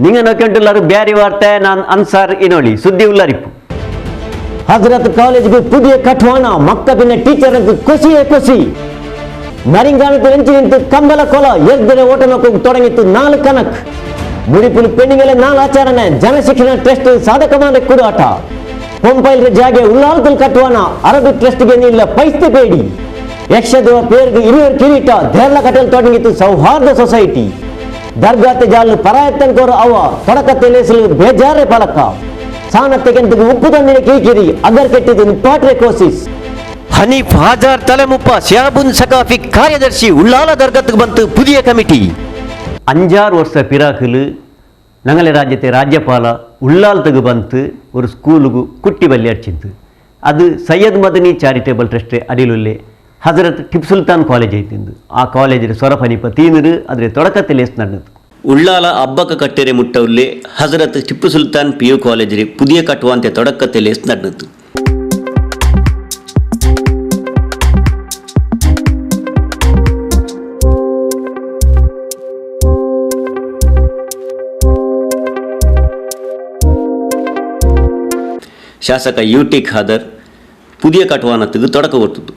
ನಿಂಗ ನೊಕ್ಕೆಂಟುಲ್ಲಾರು ಬ್ಯಾರಿ ವಾರ್ತೆ. ನಾನ್ ಅನ್ಸಾರ್ ಇನೋಳಿ. ಸುದ್ದಿ ಉಲ್ಲರಿಪ್ಪು. ಹಜರತ್ ಕಾಲೇಜ್ಗೆ ಪುದಿಯ ಕಟ್ವಾನ, ಮಕ್ಕ ಪಿನ್ನ ಟೀಚರ್ ಖುಷಿಯೇ ಖುಷಿ. ನರಿಂಗಾನത്ത് ಎಂಚಿ ನಿಂತು ಕಂಬಲ ಕೊಲ ಎರ್ದಿನ ಓಟನಕ್ಕೂ ತೊಡಗಿತ್ತು 4 ಕನಕ್. ಮುಡಿಪುಲು ಪೆಣ್ಣಿಗೆಲೆ 4 ಆಚರಣೆ. ಜನಶಿಕ್ಷಣ ಟ್ರಸ್ಟ್ ಸಾಧಕಮಾನ ಕುಡಾಟ. ಪೊಂಪೈಲ್ ಜಾಗೆ ಉಲ್ಲಾಲ್ತಲ್ ಕಟ್ಟುವನ, ಅರಬಿ ಟ್ರಸ್ಟ್ಗೆ ನಿಲ್ಲ ಪೈಸ್ತೆ ಬೇಡಿ. ಯಕ್ಷದೇವ ಪೇರ್ಗೆ ಇರುವರು ಕಿರೀಟ. ಧೇರ್ಲ ಕಟಲ್ ತೊಡಗಿತ್ತು ಸೌಹಾರ್ದ ಸೊಸೈಟಿ. ದರ್ಗಾತೆ ಜಾಲು ಪರಾಯತ್ತನ್ಕೋರು ಅವ ತೊಡಕತ್ತೆ ಲೇಸಲು ಬೇಜಾರೆ ಫಲಕ. ಸಾನತ್ತೆಗೆಂತಿಗೆ ಉಪ್ಪು ತಂದಿನ ಕೀಕಿರಿ ಅಗರ್ ಕೆಟ್ಟಿದ್ದು ನಿಪ್ಪಾಟ್ರೆ ಕೋಸಿಸ್. ಹನೀಫ್ ಹಾಜಾರ್ ತಲೆಮುಪ್ಪ ಸಿಯಾಬುನ್ ಸಕಾಫಿ ಕಾರ್ಯದರ್ಶಿ. ಉಳ್ಳಾಲ ದರ್ಗತ್ಗೆ ಬಂತು ಪುದಿಯ ಕಮಿಟಿ. 5-6 ವರ್ಷ ಪಿರಾಕಲು ನಂಗಲೆ ರಾಜ್ಯತೆ ರಾಜ್ಯಪಾಲ ಉಳ್ಳಾಲ್ತಗು ಬಂತು ஒரு ಸ್ಕೂಲುಗು ಕುಟ್ಟಿ ಬಲ್ಲಿ ಅರ್ಚಿತ್ತು. ಅದು ಸೈಯದ್ ಮದನಿ ಚಾರಿಟೇಬಲ್ ಟ್ರಸ್ಟ್ ಅಡಿಲುಲ್ಲೆ ಹಜರತ್ ಟಿಪ್ಪು ಸುಲ್ತಾನ್ ಕಾಲೇಜ್ ಐತಿಂದು. ಆ ಕಾಲೇಜಿನ ಸೊರಪನಿಪ ತೀನರು ಅದರ ತೊಡಕತ್ತಲೇಸ್ ನಡೆದು. ಉಳ್ಳಾಲ ಅಬ್ಬಕ ಕಟ್ಟೆರೆ ಮುಟ್ಟವುಲ್ಲೆ ಹಜರತ್ ಟಿಪ್ಪು ಸುಲ್ತಾನ್ ಪಿಯು ಕಾಲೇಜಿಗೆ ಪುದಿಯ ಕಟ್ಟುವಂತೆ ತೊಡಕತ್ತಲೇಸ್ ನಡೆದು. ಶಾಸಕ ಯು ಟಿ ಖಾದರ್ ಪುದಿಯ ಕಟ್ವಾನತ್ತಿಗೆ ತೊಡಕ ಕೊಡ್ತದ್ದು.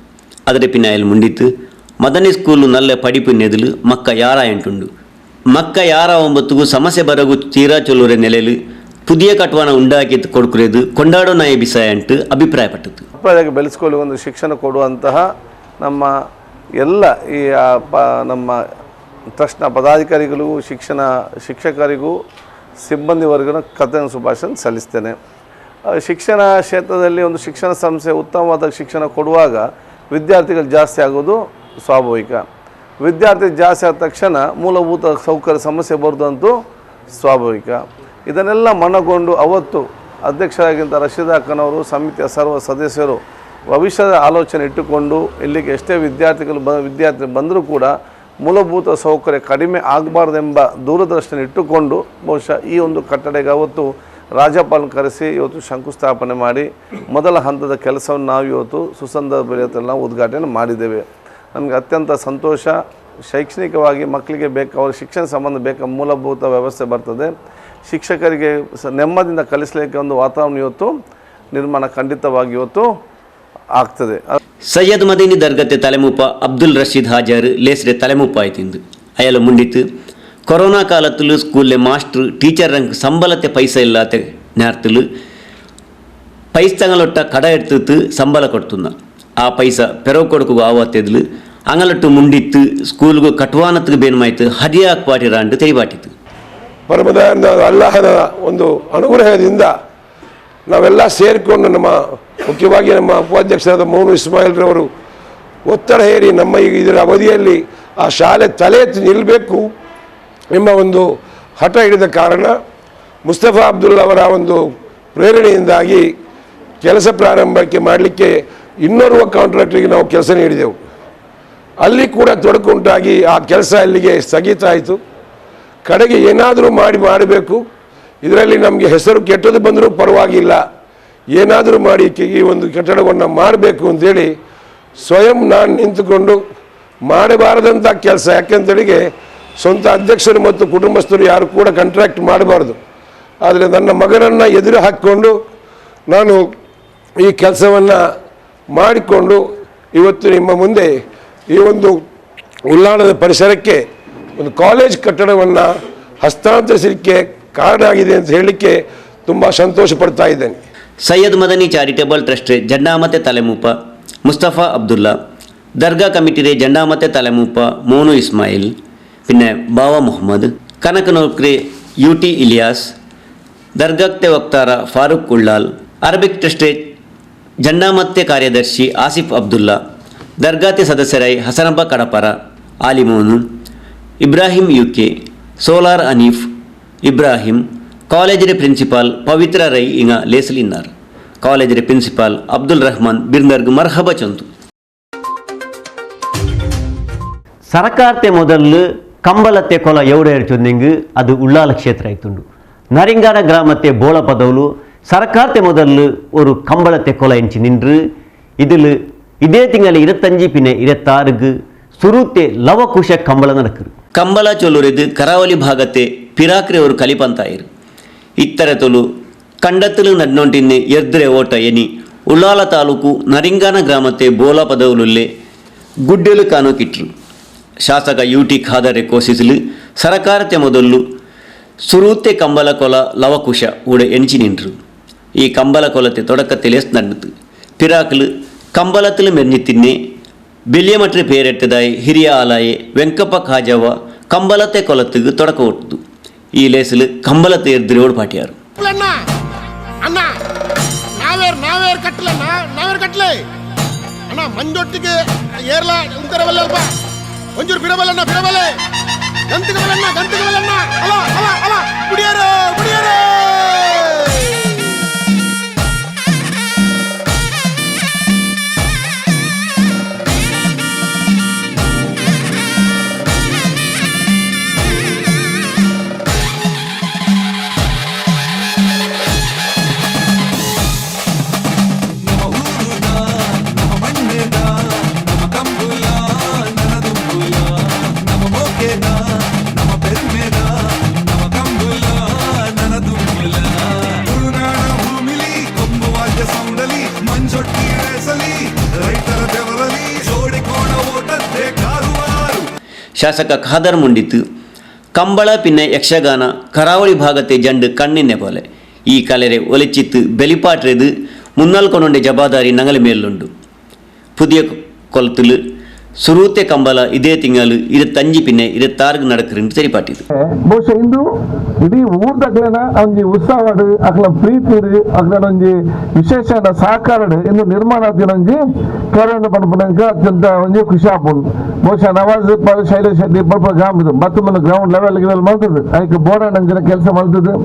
ಅದರ ಪಿನ್ನಾಯಲ್ಲಿ ಮುಂಡಿತ್ತು ಮದನಿ ಸ್ಕೂಲು ನಲ್ಲ ಪಡಿಪು ನೆದಲು ಮಕ್ಕ ಯಾರ ಎಂಟುಂಡು. ಮಕ್ಕ ಯಾರ ಒಂಬತ್ತಿಗೂ ಸಮಸ್ಯೆ ಬರಗು ತೀರಾ ಚೊಲ್ಲೂರೆ ನೆಲೆಲು ಪುದಿಯ ಕಟ್ವಾನ ಉಂಡಾಕಿ ಕೊಡ್ಕುರೇದು ಕೊಂಡಾಡೋ ನಾಯಿ ಬಿಸಾಯ ಅಂಟು ಅಭಿಪ್ರಾಯಪಟ್ಟದ್ದು. ಮಕ್ಕಳಿಗೆ ಬೆಳೆಸ್ಕೊಳ್ಳಿ ಒಂದು ಶಿಕ್ಷಣ ಕೊಡುವಂತಹ ನಮ್ಮ ಎಲ್ಲ ಈ ನಮ್ಮ ಟ್ರಸ್ಟ್ನ ಪದಾಧಿಕಾರಿಗಳಿಗೂ ಶಿಕ್ಷಣ ಶಿಕ್ಷಕರಿಗೂ ಸಿಬ್ಬಂದಿ ವರ್ಗನ ಕಥನ ಶುಭಾಶಯ ಸಲ್ಲಿಸ್ತೇನೆ. ಶಿಕ್ಷಣ ಕ್ಷೇತ್ರದಲ್ಲಿ ಒಂದು ಶಿಕ್ಷಣ ಸಂಸ್ಥೆ ಉತ್ತಮವಾದ ಶಿಕ್ಷಣ ಕೊಡುವಾಗ ವಿದ್ಯಾರ್ಥಿಗಳು ಜಾಸ್ತಿ ಆಗೋದು ಸ್ವಾಭಾವಿಕ. ವಿದ್ಯಾರ್ಥಿ ಜಾಸ್ತಿ ಆದ ತಕ್ಷಣ ಮೂಲಭೂತ ಸೌಕರ್ಯ ಸಮಸ್ಯೆ ಬರೋದಂತೂ ಸ್ವಾಭಾವಿಕ. ಇದನ್ನೆಲ್ಲ ಮನಗೊಂಡು ಅವತ್ತು ಅಧ್ಯಕ್ಷರಾಗಿದ್ದ ರಶೀದ್ ಅಕ್ಕನವರು, ಸಮಿತಿಯ ಸರ್ವ ಸದಸ್ಯರು ಭವಿಷ್ಯದ ಆಲೋಚನೆ ಇಟ್ಟುಕೊಂಡು ಇಲ್ಲಿಗೆ ಎಷ್ಟೇ ವಿದ್ಯಾರ್ಥಿಗಳು ವಿದ್ಯಾರ್ಥಿ ಬಂದರೂ ಕೂಡ ಮೂಲಭೂತ ಸೌಕರ್ಯ ಕಡಿಮೆ ಆಗಬಾರ್ದೆಂಬ ದೂರದರ್ಶನ ಇಟ್ಟುಕೊಂಡು ಬಹುಶಃ ಈ ಒಂದು ಕಟ್ಟಡಕ್ಕೆ ಅವತ್ತು ರಾಜ್ಯಪಾಲನ ಕರೆಸಿ ಇವತ್ತು ಶಂಕುಸ್ಥಾಪನೆ ಮಾಡಿ ಮೊದಲ ಹಂತದ ಕೆಲಸವನ್ನು ನಾವು ಇವತ್ತು ಸುಸಂದರ್ಭದಲ್ಲಿ ನಾವು ಉದ್ಘಾಟನೆ ಮಾಡಿದ್ದೇವೆ. ನಮಗೆ ಅತ್ಯಂತ ಸಂತೋಷ. ಶೈಕ್ಷಣಿಕವಾಗಿ ಮಕ್ಕಳಿಗೆ ಬೇಕು, ಅವರ ಶಿಕ್ಷಣ ಸಂಬಂಧ ಬೇಕಾದ ಮೂಲಭೂತ ವ್ಯವಸ್ಥೆ ಬರ್ತದೆ. ಶಿಕ್ಷಕರಿಗೆ ನೆಮ್ಮದಿಯಿಂದ ಕಲಿಸಲಿಕ್ಕೆ ಒಂದು ವಾತಾವರಣ ಇವತ್ತು ನಿರ್ಮಾಣ ಖಂಡಿತವಾಗಿ ಇವತ್ತು ಆಗ್ತದೆ. ಸೈಯದ್ ಮದೀನಿ ದರ್ಗತೆ ತಲೆಮೂಪ ಅಬ್ದುಲ್ ರಶೀದ್ ಹಾಜಾರ್ ಲೇಸ್ರೆ ತಲೆಮೂಪ ಆಯ್ತಿಂದು ಅಯಲ ಮುಂಡಿತು. ಕೊರೋನಾ ಕಾಲತ್ತಲು ಸ್ಕೂಲ್ಲೆ master teacher rank ಸಂಬಳತೆ ಪೈಸೆ ಇಲ್ಲಾತೆ ನೇರ್ತಲು ಪೈಸ್ತಂಗಳೊಟ್ಟ ಕಡ ಎಡ್ತಿತ್ತು ಸಂಬಳ ಕೊಡ್ತುಂದ. ಆ ಪೈಸ ಪೆರವು ಕೊಡುಕು ಆವತ್ತೆದ್ಲು ಅಂಗಲಟ್ಟು ಮುಂಡಿತ್ತು ಸ್ಕೂಲ್ಗು ಕಟ್ವಾನತ್ತಿಗೆ ಬೇನುಮಾಯ್ತು ಹದಿಯಾಕ್ ಪಾಟಿರಾಂಡು ತೆರಿಬಾಟಿತ್ತು. ಪರಮದ ಅಲ್ಲಾಹನ ಒಂದು ಅನುಗ್ರಹದಿಂದ ನಾವೆಲ್ಲ ಸೇರಿಕೊಂಡು ನಮ್ಮ ಮುಖ್ಯವಾಗಿ ನಮ್ಮ ಉಪಾಧ್ಯಕ್ಷರಾದ ಮೌನು ಇಸ್ಮಾಯಿಲ್ರವರು ಒತ್ತಡ ಹೇರಿ ನಮ್ಮ ಈಗ ಇದರ ಅವಧಿಯಲ್ಲಿ ಆ ಶಾಲೆ ತಲೆ ಎತ್ತಿ ನಿಲ್ಲಬೇಕು ಎಂಬ ಒಂದು ಹಠ ಹಿಡಿದ ಕಾರಣ ಮುಸ್ತಫಾ ಅಬ್ದುಲ್ಲಾ ಅವರ ಒಂದು ಪ್ರೇರಣೆಯಿಂದಾಗಿ ಕೆಲಸ ಪ್ರಾರಂಭಕ್ಕೆ ಮಾಡಲಿಕ್ಕೆ ಇನ್ನೋರ್ವ ಕಾಂಟ್ರಾಕ್ಟರಿಗೆ ನಾವು ಕೆಲಸ ನೀಡಿದೆವು. ಅಲ್ಲಿ ಕೂಡ ತೊಡಕುಂಟಾಗಿ ಆ ಕೆಲಸ ಅಲ್ಲಿಗೆ ಸ್ಥಗಿತ ಆಯಿತು. ಕಡೆಗೆ ಏನಾದರೂ ಮಾಡಿ ಮಾಡಬೇಕು, ಇದರಲ್ಲಿ ನಮಗೆ ಹೆಸರು ಕೆಟ್ಟದ್ದು ಬಂದರೂ ಪರವಾಗಿಲ್ಲ, ಏನಾದರೂ ಮಾಡಿ ಈ ಒಂದು ಕಟ್ಟಡವನ್ನು ಮಾಡಬೇಕು ಅಂಥೇಳಿ ಸ್ವಯಂ ನಾನು ನಿಂತುಕೊಂಡು ಮಾಡಬಾರದಂಥ ಕೆಲಸ. ಯಾಕೆಂತೇಳಿಗೆ ಸ್ವಂತ ಅಧ್ಯಕ್ಷರು ಮತ್ತು ಕುಟುಂಬಸ್ಥರು ಯಾರು ಕೂಡ ಕಾಂಟ್ರಾಕ್ಟ್ ಮಾಡಬಾರ್ದು. ಆದರೆ ನನ್ನ ಮಗನನ್ನು ಎದುರು ಹಾಕಿಕೊಂಡು ನಾನು ಈ ಕೆಲಸವನ್ನು ಮಾಡಿಕೊಂಡು ಇವತ್ತು ನಿಮ್ಮ ಮುಂದೆ ಈ ಒಂದು ಉಲ್ಲಾಳದ ಪರಿಸರಕ್ಕೆ ಒಂದು ಕಾಲೇಜ್ ಕಟ್ಟಡವನ್ನು ಹಸ್ತಾಂತರಿಸಲಿಕ್ಕೆ ಕಾರಣ ಆಗಿದೆ ಅಂತ ಹೇಳಲಿಕ್ಕೆ ತುಂಬ ಸಂತೋಷ ಪಡ್ತಾ ಇದ್ದೇನೆ. ಸೈಯದ್ ಮದನಿ ಚಾರಿಟೇಬಲ್ ಟ್ರಸ್ಟ್ ಜಂಡಾಮತೆ ತಲೆಮೂಪ ಮುಸ್ತಫಾ ಅಬ್ದುಲ್ಲಾ, ದರ್ಗಾ ಕಮಿಟಿರೆ ಜಂಡಾಮತೆ ತಲೆಮೂಪ ಮೋನು ಇಸ್ಮಾಯಿಲ್, പിന്നെ ബാവ മുഹമ്മദ്, കനകനോക്രി ಯು ಟಿ ಇಲಿಯಾಸ್, ದರ್ಗಾಕ್ತೆ ವಕ್ತಾರ ಫಾರೂಕ್ ಉಳ್ಳಾಲ್, ಅರಬಿಕ್ ಟ್ರಸ್ಟೆ ಜಂಡಾಮತ್ತೆ ಕಾರ್ಯದರ್ಶಿ ಆಸಿಫ್ ಅಬ್ದುಲ್ಲಾ, ದರ್ಗಾತೆ ಸದಸ್ಯರಾയി Hasanabba Kadapara, Alimonu, Ibrahim U K, solar Hanif, Ibrahim, ಕಾಲೇಜಿನ ಪ್ರಿನ್ಸಿಪಾಲ್ ಪವಿತ್ರ ರೈ ಇಂಗ ಲೇಸಲಿನ್ನಾರ್. ಕಾಲೇಜಿನ ಪ್ರಿನ್ಸಿಪಾಲ್ ಅಬ್ದುಲ್ ರಹಮಾನ್ ಬಿರ್ನರ್ಗ್ ಮರ್ಹಬ ಚಂತು. ಸರಕಾರ್ತೆ ಮೊದಲು ಕಂಬಲತ್ತೆ ಕೊಲ ಎವಡೆ ಅದು ಉಳ್ಳಾಲ ಕ್ಷೇತ್ರ ಆಯ್ತುಂಡು. ನರಿಂಗಾನ ಗ್ರಾಮತ್ತೆ ಬೋಳ ಪದவுಲು ಸರಕಾರ್ತೆ ಮೊದಲು ஒரு ಕಂಬಳത്തെ ಕೊಲ ಎಂಚಿ ನಿಂಡ್ರು. ಇದಿಲ್ ಇದೇ ತಿಂಗಳ 25 ಪಿನ್ನೆ 26க்கு ಸುರುತೆ ಲವಕುಶ ಕಂಬಳ நடக்குது. Kambala ಚೊಲ್ಲುರೆದು ಕರಾವಳಿ ಭಾಗತೆ ಪಿರಾಕ್ರೆಯವರು ಕಲಿಪಂತಾಯಿರು. ಇತ್ತರೆ ತೊಲು ಕಂಡತ್ತಲು ನಡ್ನೊಂಟಿನ್ನೆ ಎರ್ದ್ರೆ ಓಟ ಎನಿ ಉಳ್ಳಾಲ ತಾಲೂಕು ನರಿಂಗಾನ ಗ್ರಾಮತೆ ಬೋಲ ಪದವುಲುಲ್ಲೆ ಗುಡ್ಡೆಲು ಕಾನೋಕಿಟ್ರು. ಶಾಸಕ ಯು ಟಿ ಖಾದರ್ ಕೋಶಿಸಲು ಸರಕಾರತೆ ಮೊದಲು ಸುರೂತೆ ಕಂಬಲ ಕೊಲ ಲವಕುಶ ಊಡೆ ಎಣಿಚಿ ನಿಂಟ್ರು. ಈ ಕಂಬಲ ಕೊಲತೆ ತೊಡಕತ್ತಿಲೇಸ್ ನಡ್ನತು ಪಿರಾಕ್ಲು ಕಂಬಲತ್ತಲು ಮೆರ್ನಿ ತಿನ್ನೆ ಬೆಲಿಯಮಟ್ರೆ ಪೇರೆಟ್ಟದಾಯಿ ಹಿರಿಯ ಆಲಾಯೆ ವೆಂಕಪ್ಪ ಖಾಜವ ಕಂಬಲತೆ ಕೊಲತ್ತಿಗೆ ತೊಡಕ ಒಟ್ಟುದು. ಈ ಲೇಸಲು ಕಂಬಲತೆ ಎರ್ದಿರೋಡು ಪಾಟಿಯಾರು. ಅಣ್ಣ ಅಣ್ಣ ನಾವೇರ್ ನಾವೇರ್ ಕಟ್ಟಲ ನಾವೇರ್ ಕಟ್ಟಲೆ ಅಣ್ಣ ಮಂಜೊಟ್ಟಿಗೆ ಏರ್ಲ ಉಂತರವಲ್ಲ ಅಲ್ಪ ಒಂಚೂರು ಬಿಡಬಲ್ಲಣ್ಣ ಬಿಡಬಲ್ಲೆ ಗಂತಿಗೆ ಬಲ್ಲಣ್ಣ ಗಂತಿಗೆ ಬಲ್ಲಣ್ಣ ಅಲ್ಲ ಅಲ್ಲ ಅಲ್ಲ ಕುಡಿಯರು ಕುಡಿಯರು. ಶಾಸಕ ಖಾದರ್ ಮುಂಡಿತು ಕಂಬಳ ಪಿನ್ನೆ ಯಕ್ಷಗಾನ ಕರಾವಳಿ ಭಾಗತೆ ಜಂಡು ಕಣ್ಣಿನ್ನೆ ಪೋಲೆ ಈ ಕಲೆರೆ ಒಲಿಚಿತ್ತು ಬೆಲಿಪಾಟ್ರೆದು ಮುನ್ನಲ್ಕೊನೊಂಡೆ ಜವಾಬ್ದಾರಿ ನಂಗಲ ಮೇಲುಂಡು. ಪುದಿಯ ಕೊಲ್ತುಲು ಸುರೂತೆ ಕಂಬಳ ಇದೇ ತಿಂಗಳು 25 ಪಿನ್ನೆ 26 ನಡಕರಿಂದು ಸರಿಪಾಟಿತು. ಬಹುಶಃ ಇಂದು ಇಡೀ ಊರ್ದಕ್ಲೆನ ಒಂಜಿ ಉತ್ಸಾಹಡ್ ಅಕ್ಲ ಪ್ರೀತಿ ಅಕ್ಲನ ಒಂಜಿ ವಿಶೇಷ ಸಹಕಾರ ಇಂದು ನಿರ್ಮಾಣ ಒಂಜಿ ಕೆರಣ ಪನ್ಪುನಂಕ ಅತ್ಯಂತ ಒಂಜಿ ಖುಷಿ ಆಪುಂಡು. ಬಹುಶಃ ನವಾಜ್ ಪಾಲ್ ಶೈಲೇಶ್ ಶೆಟ್ಟಿ ಪಲ್ಪ ಗ್ರಾಮದ ಮತ್ತು ಗ್ರೌಂಡ್ ಲೆವೆಲ್ ಗಿವೆಲ್ ಮಲ್ತದ್ದು ಐಕ್ ಬೋರ್ಡ್ ಅಂಚಿನ ಕೆಲಸ ಮಲ್ತದ್ದು